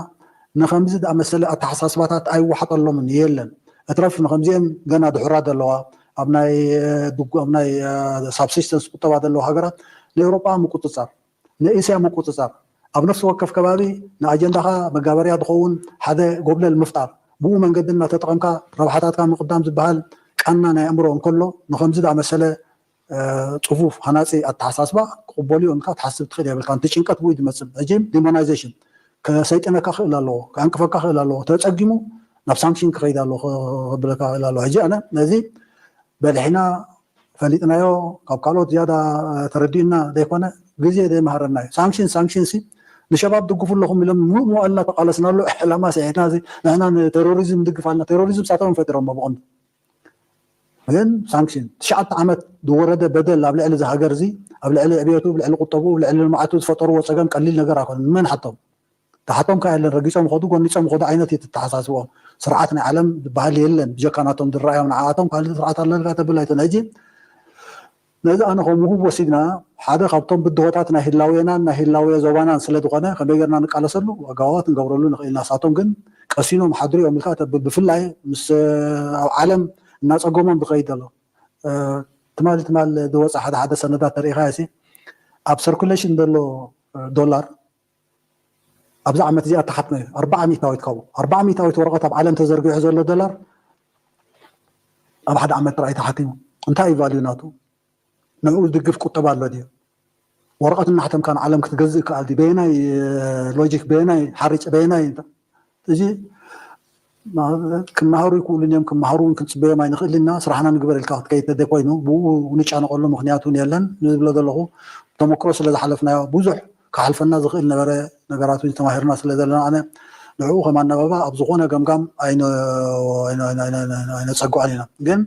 ንከምዚ ዝኣመሰለ ኣተሓሳስባታት ኣይወሓጠሎምን የለን። እትረፍ ንከምዚአን ገና ድሑራት ዘለዋ ኣብ ናይ ድጉ ኣብ ናይ ሳብሲስተንስ ቁጠባ ዘለዋ ሃገራት ንኤውሮጳ ምቁፅፃር ንእስያ ምቁፅፃር ኣብ ነፍሲ ወከፍ ከባቢ ንኣጀንዳኻ መጋበርያ ዝኸውን ሓደ ጎብለል ምፍጣር ብኡ መንገዲ እናተጠቐምካ ረብሓታትካ ምቕዳም ዝበሃል ቃና ናይ ኣእምሮ እንከሎ ንከምዚ ዝኣመሰለ ፅፉፍ ሃናፂ ኣተሓሳስባ ክቕበሉ እዮም ኢልካ ትሓስብ ትኽእል የብልካን። እቲ ጭንቀት ብኡ እዩ ዝመፅእ። ሕጂ ዲሞናይዜሽን ከሰይጥነካ ክእል ኣለዎ፣ ከዕንቅፈካ ክእል ኣለዎ። ተፀጊሙ ናብ ሳንክሽን ክኸይድ ኣለዎ ክብለካ ክእል ኣለዎ። ሕጂ ኣነ ነዚ በሊሕና ፈሊጥናዮ ካብ ካልኦት ዝያዳ ተረዲኡና ዘይኮነ ግዜ ዘይመሃረና እዩ። ሳንክሽን ሳንክሽን ሲ ንሸባብ ድግፉ ኣለኹም ኢሎም ሙሉእ መዋእልና ተቃለስናሉ ዕላማ ስሒትና ንሕና ንቴሮሪዝም ንድግፍ ኣለና። ቴሮሪዝም ሳቶም ፈጢሮሞ ብቐንዱ ግን ሳንክሽን ትሽዓተ ዓመት ዝወረደ በደል ኣብ ልዕሊ እዚ ሃገር እዚ ኣብ ልዕሊ ዕብየቱ ልዕሊ ቁጠቡ ልዕሊ ልምዓቱ ዝፈጠርዎ ፀገም ቀሊል ነገር ኣይኮነ። ንመን ሓቶም ተሓቶም ከ የለን ረጊፆም ከዱ ጎኒፆም ከዱ ዓይነት እዩ ተተሓሳስቦም። ስርዓት ናይ ዓለም ዝበሃል የለን ብጀካ ናቶም ዝረኣዮም ንዓኣቶም ካልእ ስርዓት ኣለልካ ተብል ኣይትን ሕጂ ነዚ ኣነ ከም ውሁብ ወሲድና ሓደ ካብቶም ብድሆታት ናይ ህላዌናን ናይ ህላዌ ዞባናን ስለ ዝኾነ ከመይ ጌርና ንቃለሰሉ ኣገባባት ንገብረሉ ንኽእል ኢና። ንሳቶም ግን ቀሲኖም ሓድሩ እዮም ኢልካ ተብል። ብፍላይ ምስ ኣብ ዓለም እናፀገሞም ዝኸይድ ዘሎ ትማሊ ትማል ዝወፀ ሓደ ሓደ ሰነዳት ተሪኢኻ ሲ ኣብ ሰርኩሌሽን ዘሎ ዶላር ኣብዚ ዓመት እዚኣ ተሓትመ እዩ ኣርባዓ ሚእታዊት ካብኡ ኣርባዓ ሚእታዊት ወረቐት ኣብ ዓለም ተዘርጊሑ ዘሎ ዶላር ኣብ ሓደ ዓመት ጥራይ ተሓቲሙ እንታይ እዩ ቫልዩ ናቱ ንዕኡ ዝድግፍ ቁጠባ ኣሎ ድዩ ወረቐት እናሕተምካ ንዓለም ክትገዝእ ይከኣል ድዩ በየናይ ሎጂክ በየናይ ሓሪጭ በየናይ እዚ ክመሃሩ ይክእሉን እዮም ክመሃሩ እውን ክንፅበዮም ኣይንክእል ኢና ስራሕና ንግበር ኢልካ ክትከይድ ተዘይኮይኑ ብኡ ንጨነቀሉ ምክንያት እውን የለን ንዝብሎ ዘለኹ ተመክሮ ስለ ዝሓለፍናዮ ብዙሕ ክሓልፈና ዝኽእል ነበረ ነገራት እውን ተማሂርና ስለ ዘለና ኣነ ንዕኡ ከም ኣነባባ ኣብ ዝኾነ ገምጋም ኣይነፀግዖን ኢና ግን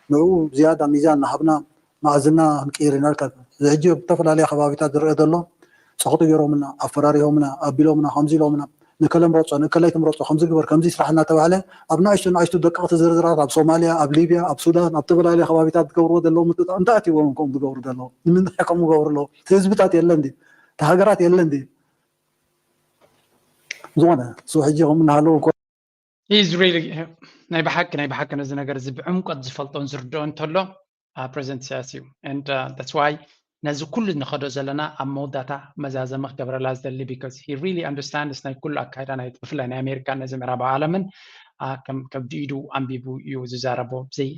ንዕኡ ዝያዳ ሚዛን እናሃብና መኣዝና ክንቅይር ኢና ኢልካ እዚ ሕጂ ኣብ ዝተፈላለያ ከባቢታት ዝረአ ዘሎ ፀቕጢ ገይሮምና ኣፈራሪሆምና ኣቢሎምና ከምዚ ኢሎምና ንከለ ምረጾ ንከላይ ትምረጾ ከምዚ ግበር ከምዚ ስራሕ እናተባህለ ኣብ ንኣሽቱ ንኣሽቱ ደቀቕቲ ዝርዝራት ኣብ ሶማልያ ኣብ ሊብያ ኣብ ሱዳን ኣብ ተፈላለየ ከባቢታት ዝገብርዎ ዘለዉ ምጥጣቕ እንታይ ኣትይዎም ከምኡ ዝገብሩ ዘለዉ ንምንታይ ከምኡ ዝገብሩ ኣለዉ እቲ ህዝብታት የለ እንዲ እቲ ሃገራት የለ እንዲ ዝኾነ ሶ ሕጂ ከምኡ እናሃለዉ is really ናይ ብሓቂ ናይ ብሓቂ ነዚ ነገር እዚ ብዕምቆት ዝፈልጦን ዝርድኦ እንተሎ ፕሬዚደንት ኢሳያስ እዩ and that's why ነዚ ኩሉ ንኸዶ ዘለና ኣብ መወዳእታ መዛዘሚ ክገብረላ ዝደሊ because he really understands ናይ ኩሉ ኣካይዳ ናይ ብፍላይ ናይ ኣሜሪካ ነዚ ምዕራባዊ ዓለምን ከም ዲኢዱ ኣንቢቡ እዩ ዝዛረቦ ብዘይ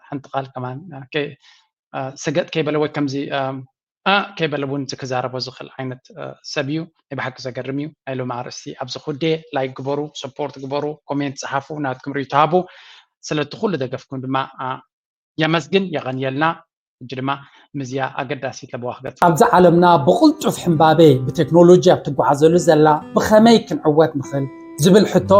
ሓንቲ ቃል ከማን ስገጥ ከይበለ ወይ ከምዚ ከይበለ እውን ክዛረቦ ዝኽእል ዓይነት ሰብ እዩ ናይ ብሓቂ ዘገርም እዩ ናይ ሎም ኣርእስቲ ኣብዚ ኩዴ ላይክ ግበሩ support ግበሩ comment ፀሓፉ ናትኩም ርእዩ ተሃቡ ስለቲ ኩሉ ደገፍኩም ድማ የመስግን የቐንየልና ሕጂ ድማ ምዝያ ኣገዳሲት ለበዋ ክገጽ ኣብዚ ዓለምና ብቕልጡፍ ሕምባቤ ብቴክኖሎጂ ኣብ ትጓዓዘሉ ዘላ ብኸመይ ክንዕወት ንኽእል ዝብል ሕቶ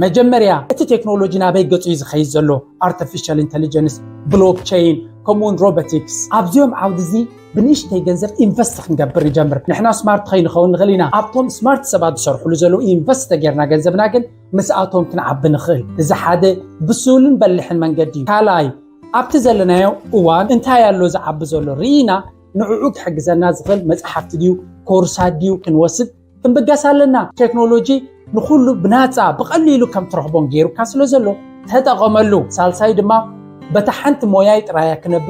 መጀመርያ እቲ ቴክኖሎጂ ናበይ ገጹ እዩ ዝኸይድ ዘሎ artificial intelligence blockchain ከምኡውን robotics ኣብዚኦም ዓውዲ እዚ ብንእሽተይ ገንዘብ ኢንቨስት ክንገብር ንጀምር ንሕና ስማርት ከይንኸውን ንኽእል ኢና ኣብቶም ስማርት ሰባት ዝሰርሕሉ ዘለዉ ኢንቨስት ተጌርና ገንዘብና ግን ምስኣቶም ክንዓቢ ንኽእል እዚ ሓደ ብሱልን በልሕን መንገዲ እዩ ካልኣይ ኣብቲ ዘለናዮ እዋን እንታይ ኣሎ ዝዓቢ ዘሎ ርኢና ንዕኡ ክሕግዘና ዝኽእል መፅሓፍቲ ድዩ ኮርሳት ድዩ ክንወስድ ክንብገስ ኣለና ቴክኖሎጂ ንኩሉ ብናፃ ብቐሊሉ ከም ትረኽቦን ገይሩካ ስለ ዘሎ ተጠቐመሉ ሳልሳይ ድማ በታ ሓንቲ ሞያይ ጥራያ ክነብ